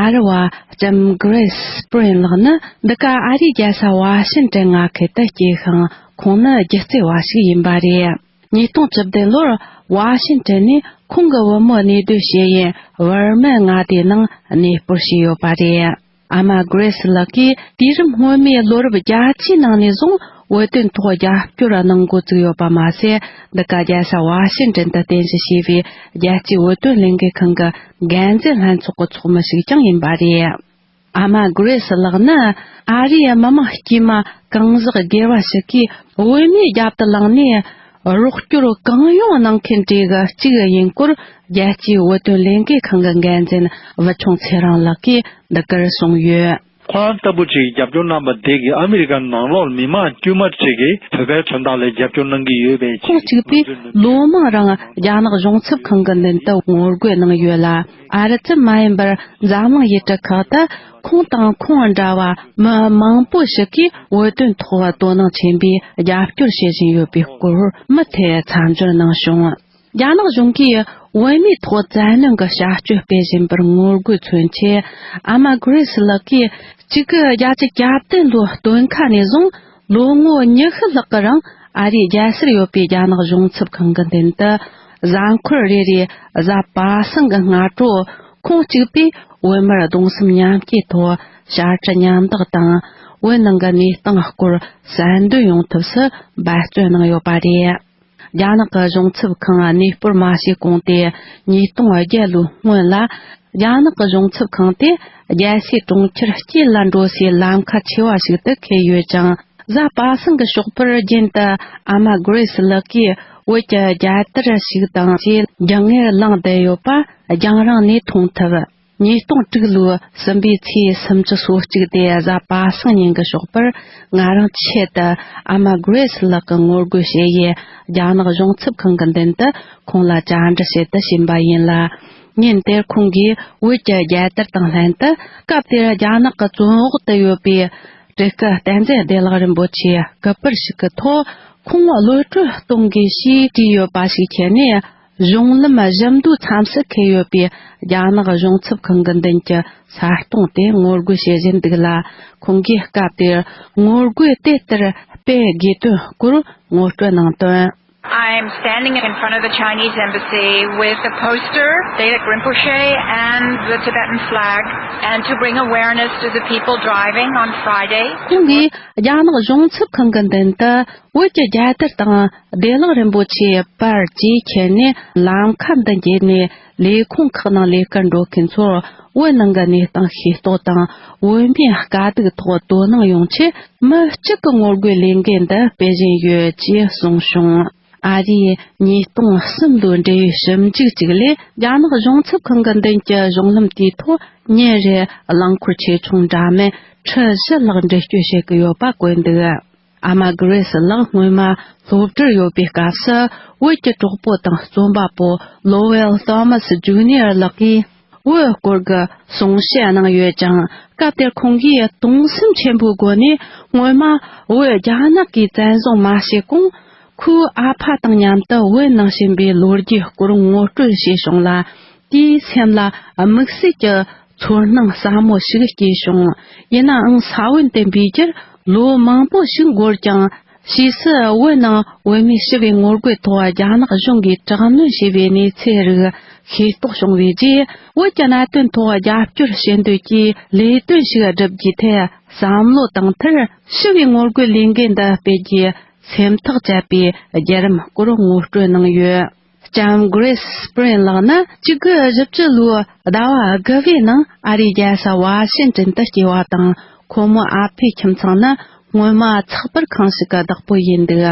ཨ་རི་བ་ལྕམ་གྷི་རེ་སི་སྤྲིན་ལགས་ནི་འདི་ག་ཨ་རིའི་རྒྱལ་ས་ཝ་ཤིན་ཏན་མངའ་ཁུལ་དུ་སྐྱེས་ཤིང་། ཁོང་ནི་སྒྱུ་རྩལ་བ་ཞིག་ཡིན་པ་རེད། ཉིས་སྟོང་བཅུ་བདུན་ལོར་ཝ་ཤིན་ཏན་ནས་ཁོང་གི་བུ་མོ་གནས་སྡོད་བྱེད་ཡུལ་བར་མའི་མངའ་སྡེའི་ནང་གནས་སྤོར་བྱས་ཡོད་པ་རེད། ཨ་མ་གྷི་རེ་སི་ལགས་ཀྱིས་དུས་རབས་སྔོན་མའི་ལོ་རབས་བརྒྱད་ཅུའི་ནང་ནས་བཟུང་བོད་དོན་ཐོག་རྒྱབ་སྐྱོར་གནང་འགོ་བཙུགས་ཡོད་པ་མ་ཟད། འདི་ག་རྒྱལ་ས་ཝ་ཤིན་ཏན་དུ་རྟེན་གཞི་བྱས་པའི་རྒྱལ་སྤྱིའི་བོད་དོན་ལས་འགུལ་ཁང་གི་འགན་འཛིན་ལྷན་ཚོགས་ཀྱི་ཚོགས་མི་ཞིག་ཀྱང་ཡིན་པ་རེད། ཨ་མ་གྷི་རེ་སི་ལགས་ནི་ཨ་རིའི་མི་དམངས་དཀྱུས་མ་གང་ཟག་སྒེར་བ་ཞིག་གིས་བོད་མིའི་རྒྱབ་ཏུ་ལངས་ནས། རོགས་སྐྱོར་གང་ཡོང་གནང་མཁན་གྲས་ཀྱི་གཅིག་ཡིན་སྐོར། རྒྱལ་སྤྱིའི་བོད་དོན་ལས་འགུལ་ཁང་གི་འགན་འཛིན་བུ་ཆུང་ཚེ་རིང་ལགས་ཀྱིས་འདི་གར་གསུངས་ཡོད། ཁོ་རང་ལྟ་བུ་ཅིག་རྒྱབ་སྐྱོར་གནང་བ་དེ་གིས་ཨ་མི་རི་ཀ་ནང་ལོགས་མི་མང་དཀྱུས་མ་ཅིག་གིས་བོད་པའི་དོན་དག་ལ་རྒྱབ་སྐྱོར་གནང་གི་ཡོད་པའི་ཆེད། ཁོང་གཅིག་པུས་ལོ་མང་རིང་རྒྱ་ནག་གཞུང་ཚབ་ཁང་གི་མདུན་དུ་ངོ་རྒོལ་གནང་ཡོད་ལ། ཨ་རི་ཙམ་མ་ཡིན་པར་འཛམ་གླིང་ཡུལ་གྲུ་ཁག་ཏུ་ཁོང་དང་ཁོང་འདྲ་བ་མི་མང་པོ་ཞིག་གིས་བོད་དོན་ཐོག་དོ་སྣང་ཆེན་པོས་རྒྱབ་སྐྱོར་བྱེད་བཞིན་ཡོད་པའི་སྐོར་མུ་མཐུད་མཚམས་སྦྱོར་གནང་བྱུང་། རྒྱ་ནག་གཞུང་གིས་བོད་མིའི་ཐོག་བཙན་གནོན་གྱི་བྱ་སྤྱོད་སྤེལ་བཞིན་པར་ངོ་རྒོལ་མཚོན་ཆེད། ཨ་མ་གྷི་རེ་སི་ལགས་ཀྱིས་གཅིག་དགུ་བརྒྱད་ཅུ་གྱ་བདུན་ལོའི་སྟོན་ཁ་ནས་བཟུང་ལོ་ངོ་ཉི་ཤུ་ལྷག་གི་རིང་ཨ་རིའི་རྒྱལ་སར་ཡོད་པའི་རྒྱ་ནག་གཞུང་ཚབ་ཁང་གི་མདུན་དུ་གཟའ་འཁོར་རེ་རེའི་གཟའ་པ་སངས་ཀྱི་སྔ་དྲོ། ཁོང་གཅིག་པུས་བོད་མིར་གདུང་སེམས་མཉམ་སྐྱེད་ཐོག་བྱ་སྤྲེལ་མཉམ་འདེགས་དང་། བོད་ནང་གི་གནས་སྟངས་སྐོར་གསལ་འདོན་ཡོང་ཐབས་སུ་འབད་བརྩོན་གནང་ཡོད་པ་རེད། རྒྱ་ནག་གི་གཞུང་ཚབ་ཁང་གནས་སྤོར་མ་བྱས་གོང་སྟེ་ཉིས་སྟོང་བརྒྱད་ལོའི་སྔོན་ལ། རྒྱ་ནག་གི་གཞུང་ཚབ་ཁང་དེ་རྒྱལ་སའི་གྲོང་ཁྱེར་དཀྱིལ་ལ་འགྲོ་སའི་ལམ་ཁ་ཆེ་བ་ཞིག་ཏུ་འཁེལ་ཡོད་ཅིང་། གཟའ་པ་སངས་ཀྱི་ཞོགས་པར་རྒྱུན་དུ་ཨ་མ་གྷི་རེ་སི་ལགས་ཀྱིས་བོད་ཀྱི་རྒྱལ་དར་ཞིག་དང་བཅས་རྒྱང་ངེར་ལངས་བསྡད་ཡོད་པ་རྒྱང་རིང་ནས་མཐོང་ཐུབ། ཉིས་སྟོང་དྲུག་ལོའི་སྲིན་པོའི་ཚེས་སུམ་ཅུ་སོ་གཅིག་སྟེ་གཟའ་པ་སངས་ཉིན་གྱི་ཞོགས་པར། ང་རང་ཆེད་དུ་ཨ་མ་གྷི་རེ་སི་ལགས་ཀྱི་ངོ་རྒོལ་བྱེད་ཡུལ་རྒྱ་ནག་གཞུང་ཚབ་ཁང་གི་མདུན་དུ་ཁོང་ལ་བཅར་འདྲི་བྱེད་དུ་ཕྱིན་པ་ཡིན་ལ། ཉིན་དེར་ཁོང་གིས་བོད་ཀྱི་རྒྱལ་དར་དང་ལྷན་དུ། སྐབས་དེར་རྒྱ་ནག་གི་བཙོན་འོག་ཏུ་ཡོད་པའི་སྤྲུལ་སྐུ་བསྟན་འཛིན་བདེ་ལེགས་རིན་པོ་ཆེའི་སྐུ་པར་ཞིག་གི་ཐོག་ཁོང་གློད་གྲོལ་གཏོང་དགོས་ཞེས་བྲིས་ཡོད་པ་ཞིག་ཁྱེར་ནས། གཞུང་ལམ་བཞི་མདོའི་མཚམས་སུ་འཁེལ་ཡོད་པའི་རྒྱ་ནག་གཞུང་ཚབ་ཁང་གི་མདུན་གྱི་ས་སྟོང་དེ་ངོ་རྒོལ་བྱེད་བཞིན་འདུག་ལ། ཁོང་གིས་སྐབས་དེར་ངོ་རྒོལ་དེ་ལྟར་སྤེལ་དགོས་དོན་སྐོར་ངོ་སྤྲོད་གནང་དོན། I'm standing in front of the Chinese embassy with a poster, Daewoo Rinpoche, and the Tibetan flag, and to bring awareness to the people driving on Friday. ཁོང་གིས་རྒྱ་ནག་གཞུང་ཚབ་ཁང་གི་མདུན་དུ། བོད་ཀྱི་རྒྱལ་དར་དང་བདེ་བླག་རིན་པོ་ཆེའི་པར་བཅས་ཁྱེར་ནས་ལམ་ཁ་འདི་འགྱེལ་ནས་ལས་ཁུངས་ཁག་ནང་ལས་ཀར་འགྲོ་མཁན་ཚོར་བོད་ནང་གི་གནས་སྟངས་ཤེས་རྟོགས་དང་། བོད་མིའི་དཀའ་སྡུག་ཐོག་དོ་སྣང་ཡོང་ཆེད་མི་གཅིག་གི་ངོ་རྒོལ་ལས་འགུལ་འདི་སྤེལ་བཞིན་ཡོད་ཅེས་གསུངས་བྱུང་། ཨ་རིའི་ཉིས་སྟོང་གསུམ་ལོའི་འབྲེལ་ཡོད་ཞིབ་འཇུག་ཅིག་ལས། རྒྱ་ནག་གཞུང་ཚབ་ཁང་གི་མདུན་གྱི་གཞུང་ལམ་དེའི་ཐོག་ཉིན་རེར་རླངས་འཁོར་ཆེ་ཆུང་འདྲ་མིན་ཁྲི་བཞི་ལྷག་འགྲུལ་སྐྱོད་བྱེད་ཀྱི་ཡོད་པ་བཀོད་འདུག་ཨ་མ་གྷི་རེ་སི་ལགས་སྔོན་མ་སློབ་གྲྭར་ཡོད་པའི་སྐབས་སུ། བོད་ཀྱི་གྲོགས་པོ་དང་རྩོམ་པ་པོ་ལོ་ཝེལ་ཐོ་མ་སི་ཇུ་ནི་ཡར་ལགས་ཀྱིས་བོད་སྐོར་གྱི་གསུང་བཤད་གནང་ཡོད་ཅིང་། སྐབས་དེར་ཁོང་གིས་གདུང་སེམས་ཆེན་པོའི་སྒོ་ནས། སྔོན་མ་བོད་རྒྱ་ནག་གིས་བཙན་བཟུང་མ་བྱས་གོང་། ཁོའི་ཨ་ཕ་དང་མཉམ་དུ་བོད་ནང་ཕྱིན་པའི་ལོ་རྒྱུས་སྐོར་ངོ་སྤྲོད་བྱས་བྱུང་ལ། དེའི་སེམས་ལ་དམིགས་བསལ་གྱི་ཚོར་སྣང་ཟབ་མོ་ཞིག་སྐྱེས་བྱུང་། ཡིན་ནའང་ས་བོན་དེ་འབུས་རྒྱུར་ལོ་མང་པོ་ཞིག་འགོར་ཀྱང་། ཕྱིས་སུ་བོད་ནང་བོད་མིའི་ཞི་བའི་ངོ་རྒོལ་ཐོག་རྒྱ་ནག་གཞུང་གིས་དྲག་གནོན་བྱས་པའི་གནས་ཚུལ་རིགས་ཤེས་རྟོགས་བྱུང་བའི་རྗེས། བོད་ཀྱི་གནད་དོན་ཐོག་རྒྱབ་སྐྱོར་བྱེད་འདོད་ཀྱི་ལས་དོན་ཞིག་བསྒྲུབ་རྒྱུའི་ཐད། བསམ་བློ་བཏང་མཐར་ཞི་བའི་ངོ་རྒོལ་ལས་འགུལ་འདི་སྤེལ་རྒྱུའི་སེམས་ཐག་བཅད་པའི་བརྒྱུད་རིམ་སྐོར་ངོ་སྤྲོད་གནང་ཡོད། ལྕམ་Grace Spring ལགས་ནི་གཅིག་དགུ་བཞི་བཅུ་ལོའི་ཟླ་བ་དགུ་པའི་ནང་ཨ་རིའི་རྒྱལ་ས་ཝ་ཤིང་ཏོན་དུ་སྐྱེས་པ་དང་། ཁོ་མོའི་ཨ་ཕའི་ཁྱིམ་ཚང་ནི་སྔོན་མ་ཚགས་པར་ཁང་ཞིག་གི་བདག་པོ་ཡིན་འདུག་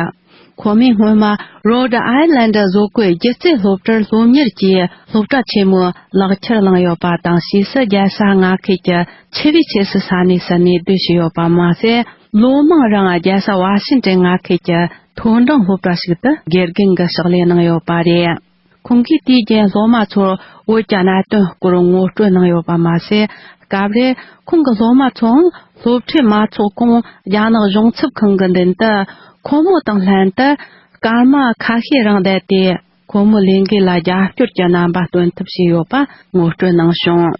ཁོ་མོས་སྔོན་མ་Rhode Island བཟོ་བཀོད་སྒྱུ་རྩལ་སློབ་གྲྭར་སློབ་གཉེར་གྱིས་སློབ་གྲྭ་ཆེན་མོའི་ལག་ཁྱེར་བླངས་ཡོད་པ་དང་། ཕྱིས་སུ་རྒྱལ་ས་མངའ་ཁུལ་གྱི་ཆེ་བའི་ཆོས་སྲིད་ས་གནས་སུ་གནས་སྡོད་བྱས་ཡོད་པ་མ་ཟད། ལོ་མང་རིང་རྒྱལ་ས་ཝ་ཤིང་ཏོན་མངའ་ཁུལ་གྱི་མཐོ་འབྲིང་སློབ་གྲྭ་ཞིག་ཏུ་དགེ་རྒན་གྱི་ཕྱག་ལས་གནང་ཡོད་པ་རེད། ཁོང་གིས་དུས་རྒྱུན་སློབ་མ་ཚོར་བོད་ཀྱི་གནད་དོན་སྐོར་ངོ་སྤྲོད་གནང་ཡོད་པ་མ་ཟད། སྐབས་རེ་ཁོང་གི་སློབ་མ་ཚོའང་སློབ་ཁྲིད་མ་ཚོགས་གོང་རྒྱ་ནག་གཞུང་ཚབ་ཁང་གི་མདུན་དུ་ཁོ་མོ་དང་ལྷན་དུ་སྐར་མ་ཁ་ཤས་རིང་བསྡད་དེ། ཁོ་མོའི་ལས་འགུལ་ལ་རྒྱབ་སྐྱོར་གྱི་རྣམ་པ་སྟོན་ཐབས་བྱས་ཡོད་པ་ངོ་སྤྲོད་གནང་བྱུང་།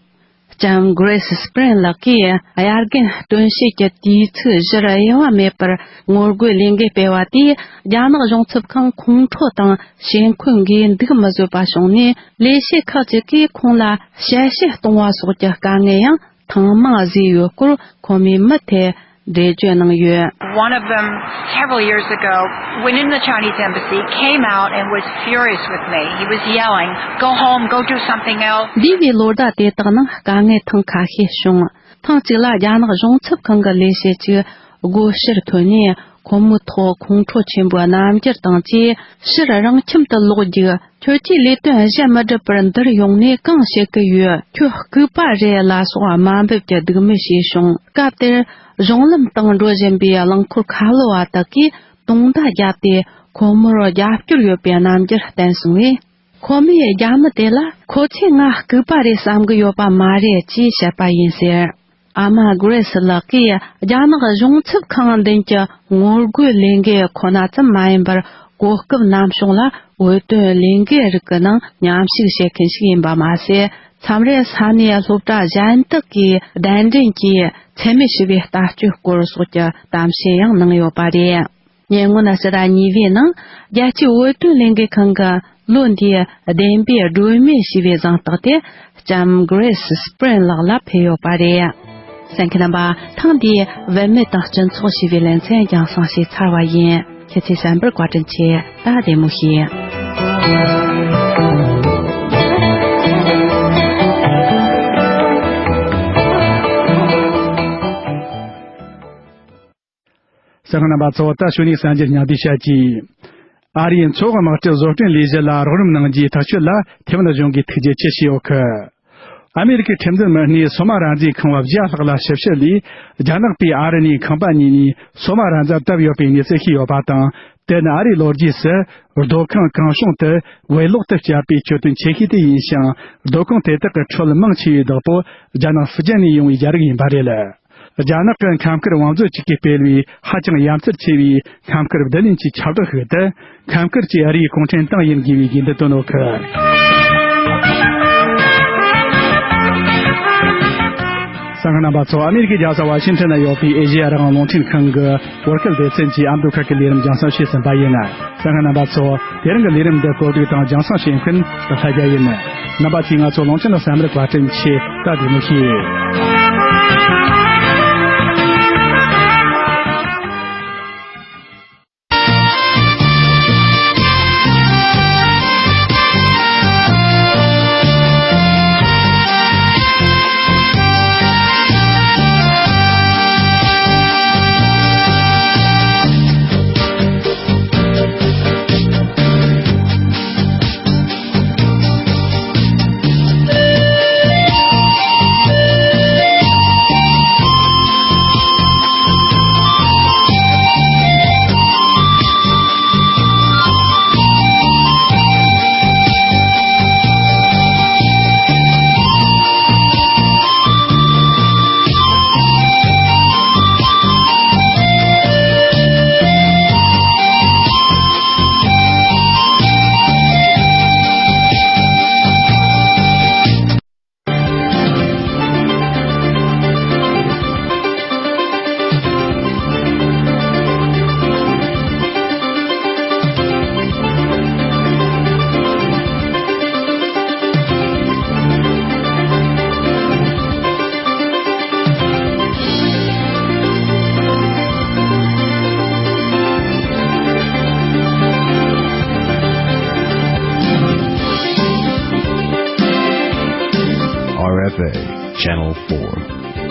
ལྕམ་Grace Spring ལགས་ཀྱིས་དབྱར་དགུན་སྟོན་དཔྱད་ཀྱི་དུས་ཚིགས་བཞིར་དབྱེ་བ་མེད་པར་ངོ་རྒོལ་ལས་འགུལ་སྤེལ་བ་དེས། རྒྱ་ནག་གཞུང་ཚབ་ཁང་ཁོང་ཁྲོ་དང་ཞེ་འཁོན་འགས་འདུག་མི་བཟོད་པ་བྱུང་ནས། ལས་བྱེད་ཁག་ཅིག་གིས་ཁོང་ལ་གཤེ་གཤེ་གཏོང་བ་སོགས་ཀྱི་དཀའ་ངལ་ཡང་ཐེངས་མང་བཟོས་ཡོད་སྐོར་ཁོ་མོས་མུ་མཐུད་འགྲེལ་བརྗོད་གནང་ཡོད། One of them, several years ago, went in the Chinese embassy, came out and was furious with me. He was yelling, "Go home, go do something else." འདས་པའི་ལོ་ཟླ་དེ་དག་ནང་དཀའ་ངལ་ཐེངས་ཁ་ཤས་བྱུང་། ཐེངས་གཅིག་ལ་རྒྱ་ནག་གཞུང་ཚབ་ཁང་གི་ལས་བྱེད་ཅིག་སྒོ་ཕྱིར་ཐོན་ནས། ཁོ་མོའི་ཐོག་ཁོང་ཁྲོ་ཆེན་པོའི་རྣམ་འགྱུར་དང་བཅས། ཕྱིར་རང་ཁྱིམ་དུ་ལོག་རྒྱུགས། ཁྱོད་ཀྱིས་ལས་དོན་གཞན་མི་སྒྲུབ་པར་འདིར་ཡོང་ནས་གང་བྱེད་ཀྱི་ཡོད། ཁྱོད་ལྐུགས་པ་རེད་ལ་སོགས་དམའ་འབེབས་ཀྱི་སྡིགས་དམོད་བྱས་བྱུང་། སྐབས་དེར་གཞུང་ལམ་སྟེང་འགྲོ་བཞིན་པའི་རླངས་འཁོར་ཁ་ལོ་བ་དག་གིས་དུང་བརྡ་བརྒྱབ་སྟེ། ཁོ་མོར་རྒྱབ་སྐྱོར་ཡོད་པའི་རྣམ་འགྱུར་བསྟན་སོང་བས། ཁོ་མོས་རྒྱ་མི་དེ་ལ། ཁོ་ཚོས་ང་ལྐུགས་པ་རེད་བསམ་གྱི་ཡོད་པ་མ་རེད་ཅེས་བཤད་པ་ཡིན་ཟེར། ཨ་མ་Grace ལགས་ཀྱིས་རྒྱ་ནག་གཞུང་ཚབ་ཁང་མདུན་གྱི་ངོ་རྒོལ་ལས་འགུལ་ཁོ་ན་ཙམ་མ་ཡིན་པར། གོ་སྐབས་ནམ་བྱུང་ལ་བོད་དོན་ལས་འགུལ་རིགས་ཀྱི་ནང་མཉམ་ཞུགས་བྱེད་མཁན་ཞིག་ཡིན་པ་མ་ཟད། མཚམས་རེ་ས་གནས་སློབ་གྲྭ་གཞན་དག་གིས་གདན་འདྲེན་གྱིས་འཚེ་མེད་ཞི་བའི་ལྟ་སྤྱོད་སྐོར་སོགས་ཀྱི་གཏམ་བཤད་ཡང་གནང་ཡོད་པ་རེད། ཉེ་སྔོན་ཕྱི་ཟླ་གཉིས་པའི་ནང་རྒྱལ་སྤྱིའི་བོད་དོན་ལས་འགུལ་ཁང་གི་ལོ་འདིའི་བདེན་པའི་སྒྲོན་མེ་ཞེས་པའི་གཟེངས་རྟགས་དེ་ལྕམ་Grace Spring ལགས་ལ་ཕུལ་ཡོད་པ་རེད། གསན་མཁན་རྣམ་པ། ཐེངས་འདིའི་བུད་མེད་དང་སྤྱི་ཚོགས་ཞེས་པའི་ལེ་ཚན་རྒྱང་སྲིང་བྱས་ཚར་བ་ཡིན། ཁྱེད་ཚོས་གསན་པར་བཀའ་དྲིན་ཆེ། ད་བདེ་མོ་བྱོས། གསན་མཁན་རྣམ་པ་ཚོ། ད་གཞུག་ནས་གསར་འགྱུར་སྙིང་བསྡུས་བཤད་ཀྱི། ཨ་རིའི་མཚོ་འོག་དམག་གྲུ་བཟོ་སྐྲུན་ལས་གཞི་ལ་རོགས་རམ་གནང་རྒྱུའི་ཐག་གཅོད་ལ་ཐེ་ཝན་གཞུང་གིས་ཐུགས་རྗེ་ཆེ་ཞུས་ཡོད་ཀི། ཨ་མེ་རི་ཁའི་ཁྲིམས་འཛིན་མི་སྣས་སོ་མ་ར་མཛེས་ཁང་བ་བརྒྱ་ལྷག་ལ་ཞིབ་བཤེར་ལས། རྒྱ་ནག་པས་ཨ་རི་ནས་ཁང་པ་ཉོས་ནས་སོ་མ་ར་མཛེས་བཏབ་ཡོད་པའི་གནས་ཚུལ་ཤེས་ཡོད་པ་དང་། དེ་ནི་ཨ་རིའི་ལོ་རྒྱུས་སུ་རྡོ་ཁང་གང་བྱུང་དུ་བེད་ལོག་ཏུ་བསྐྱལ་བའི་གྱོད་དོན་ཆེ་ཤོས་དེ་ཡིན་ཞིང་། རྡོ་ཁང་དེ་དག་གི་ཁྲོད་མང་ཆེ་བའི་བདག་པོ་རྒྱ་ནག་ཧྥུ་ཅན་ནས་ཡོང་བའི་རྒྱ་རིགས་ཡིན་པ་རེད། རྒྱ་ནག་གི་ཁམས་དཀར་དབང་མཛོད་ཅུས་ཀྱིས་སྤེལ་བའི་ཧ་ཅང་ཡ་མཚར་ཆེ་བའི་ཁམས་དཀར་བསྡུ་ལེན་གྱི་ཁྱབ་བསྒྲགས་ཤིག་ཏུ། ཁམས་དཀར་གྱིས་ཨ་རིའི་གུང་ཁྲན་ཏང་ཡིན་དགོས་པའི་དགོས་འདུན་བཏོན་ཡོད་ཀི། གསན་མཁན་རྣམ་པ་ཚོ། ཨ་མེ་རི་ཁའི་རྒྱལ་ས་ཝ་ཤིང་ཊོན་ན་ཡོད་པའི་ཨེ་ཤེ་ཡ་རང་དབང་རླུང་འཕྲིན་ཁང་གི་བོད་སྐད་སྡེ་ཚན་གྱིས་ཨ་མདོ་ཁུལ་གྱི་ལས་རིམ་རྒྱང་སྲིང་བྱས་ཟིན་པ་ཡིན། གསན་མཁན་རྣམ་པ་ཚོ། དེ་རིང་གི་ལས་རིམ་འདི་གོ་སྒྲིག་དང་རྒྱང་སྲིང་བྱེད་མཁན་ལྷ་རྒྱལ་ཡིན། རྣམ་པ་ཚོས་ང་ཚོ་རླུང་འཕྲིན་ལ་གསན་པར་བཀའ་དྲིན་ཆེ། ད་བདེ་མོ་བྱོས། four.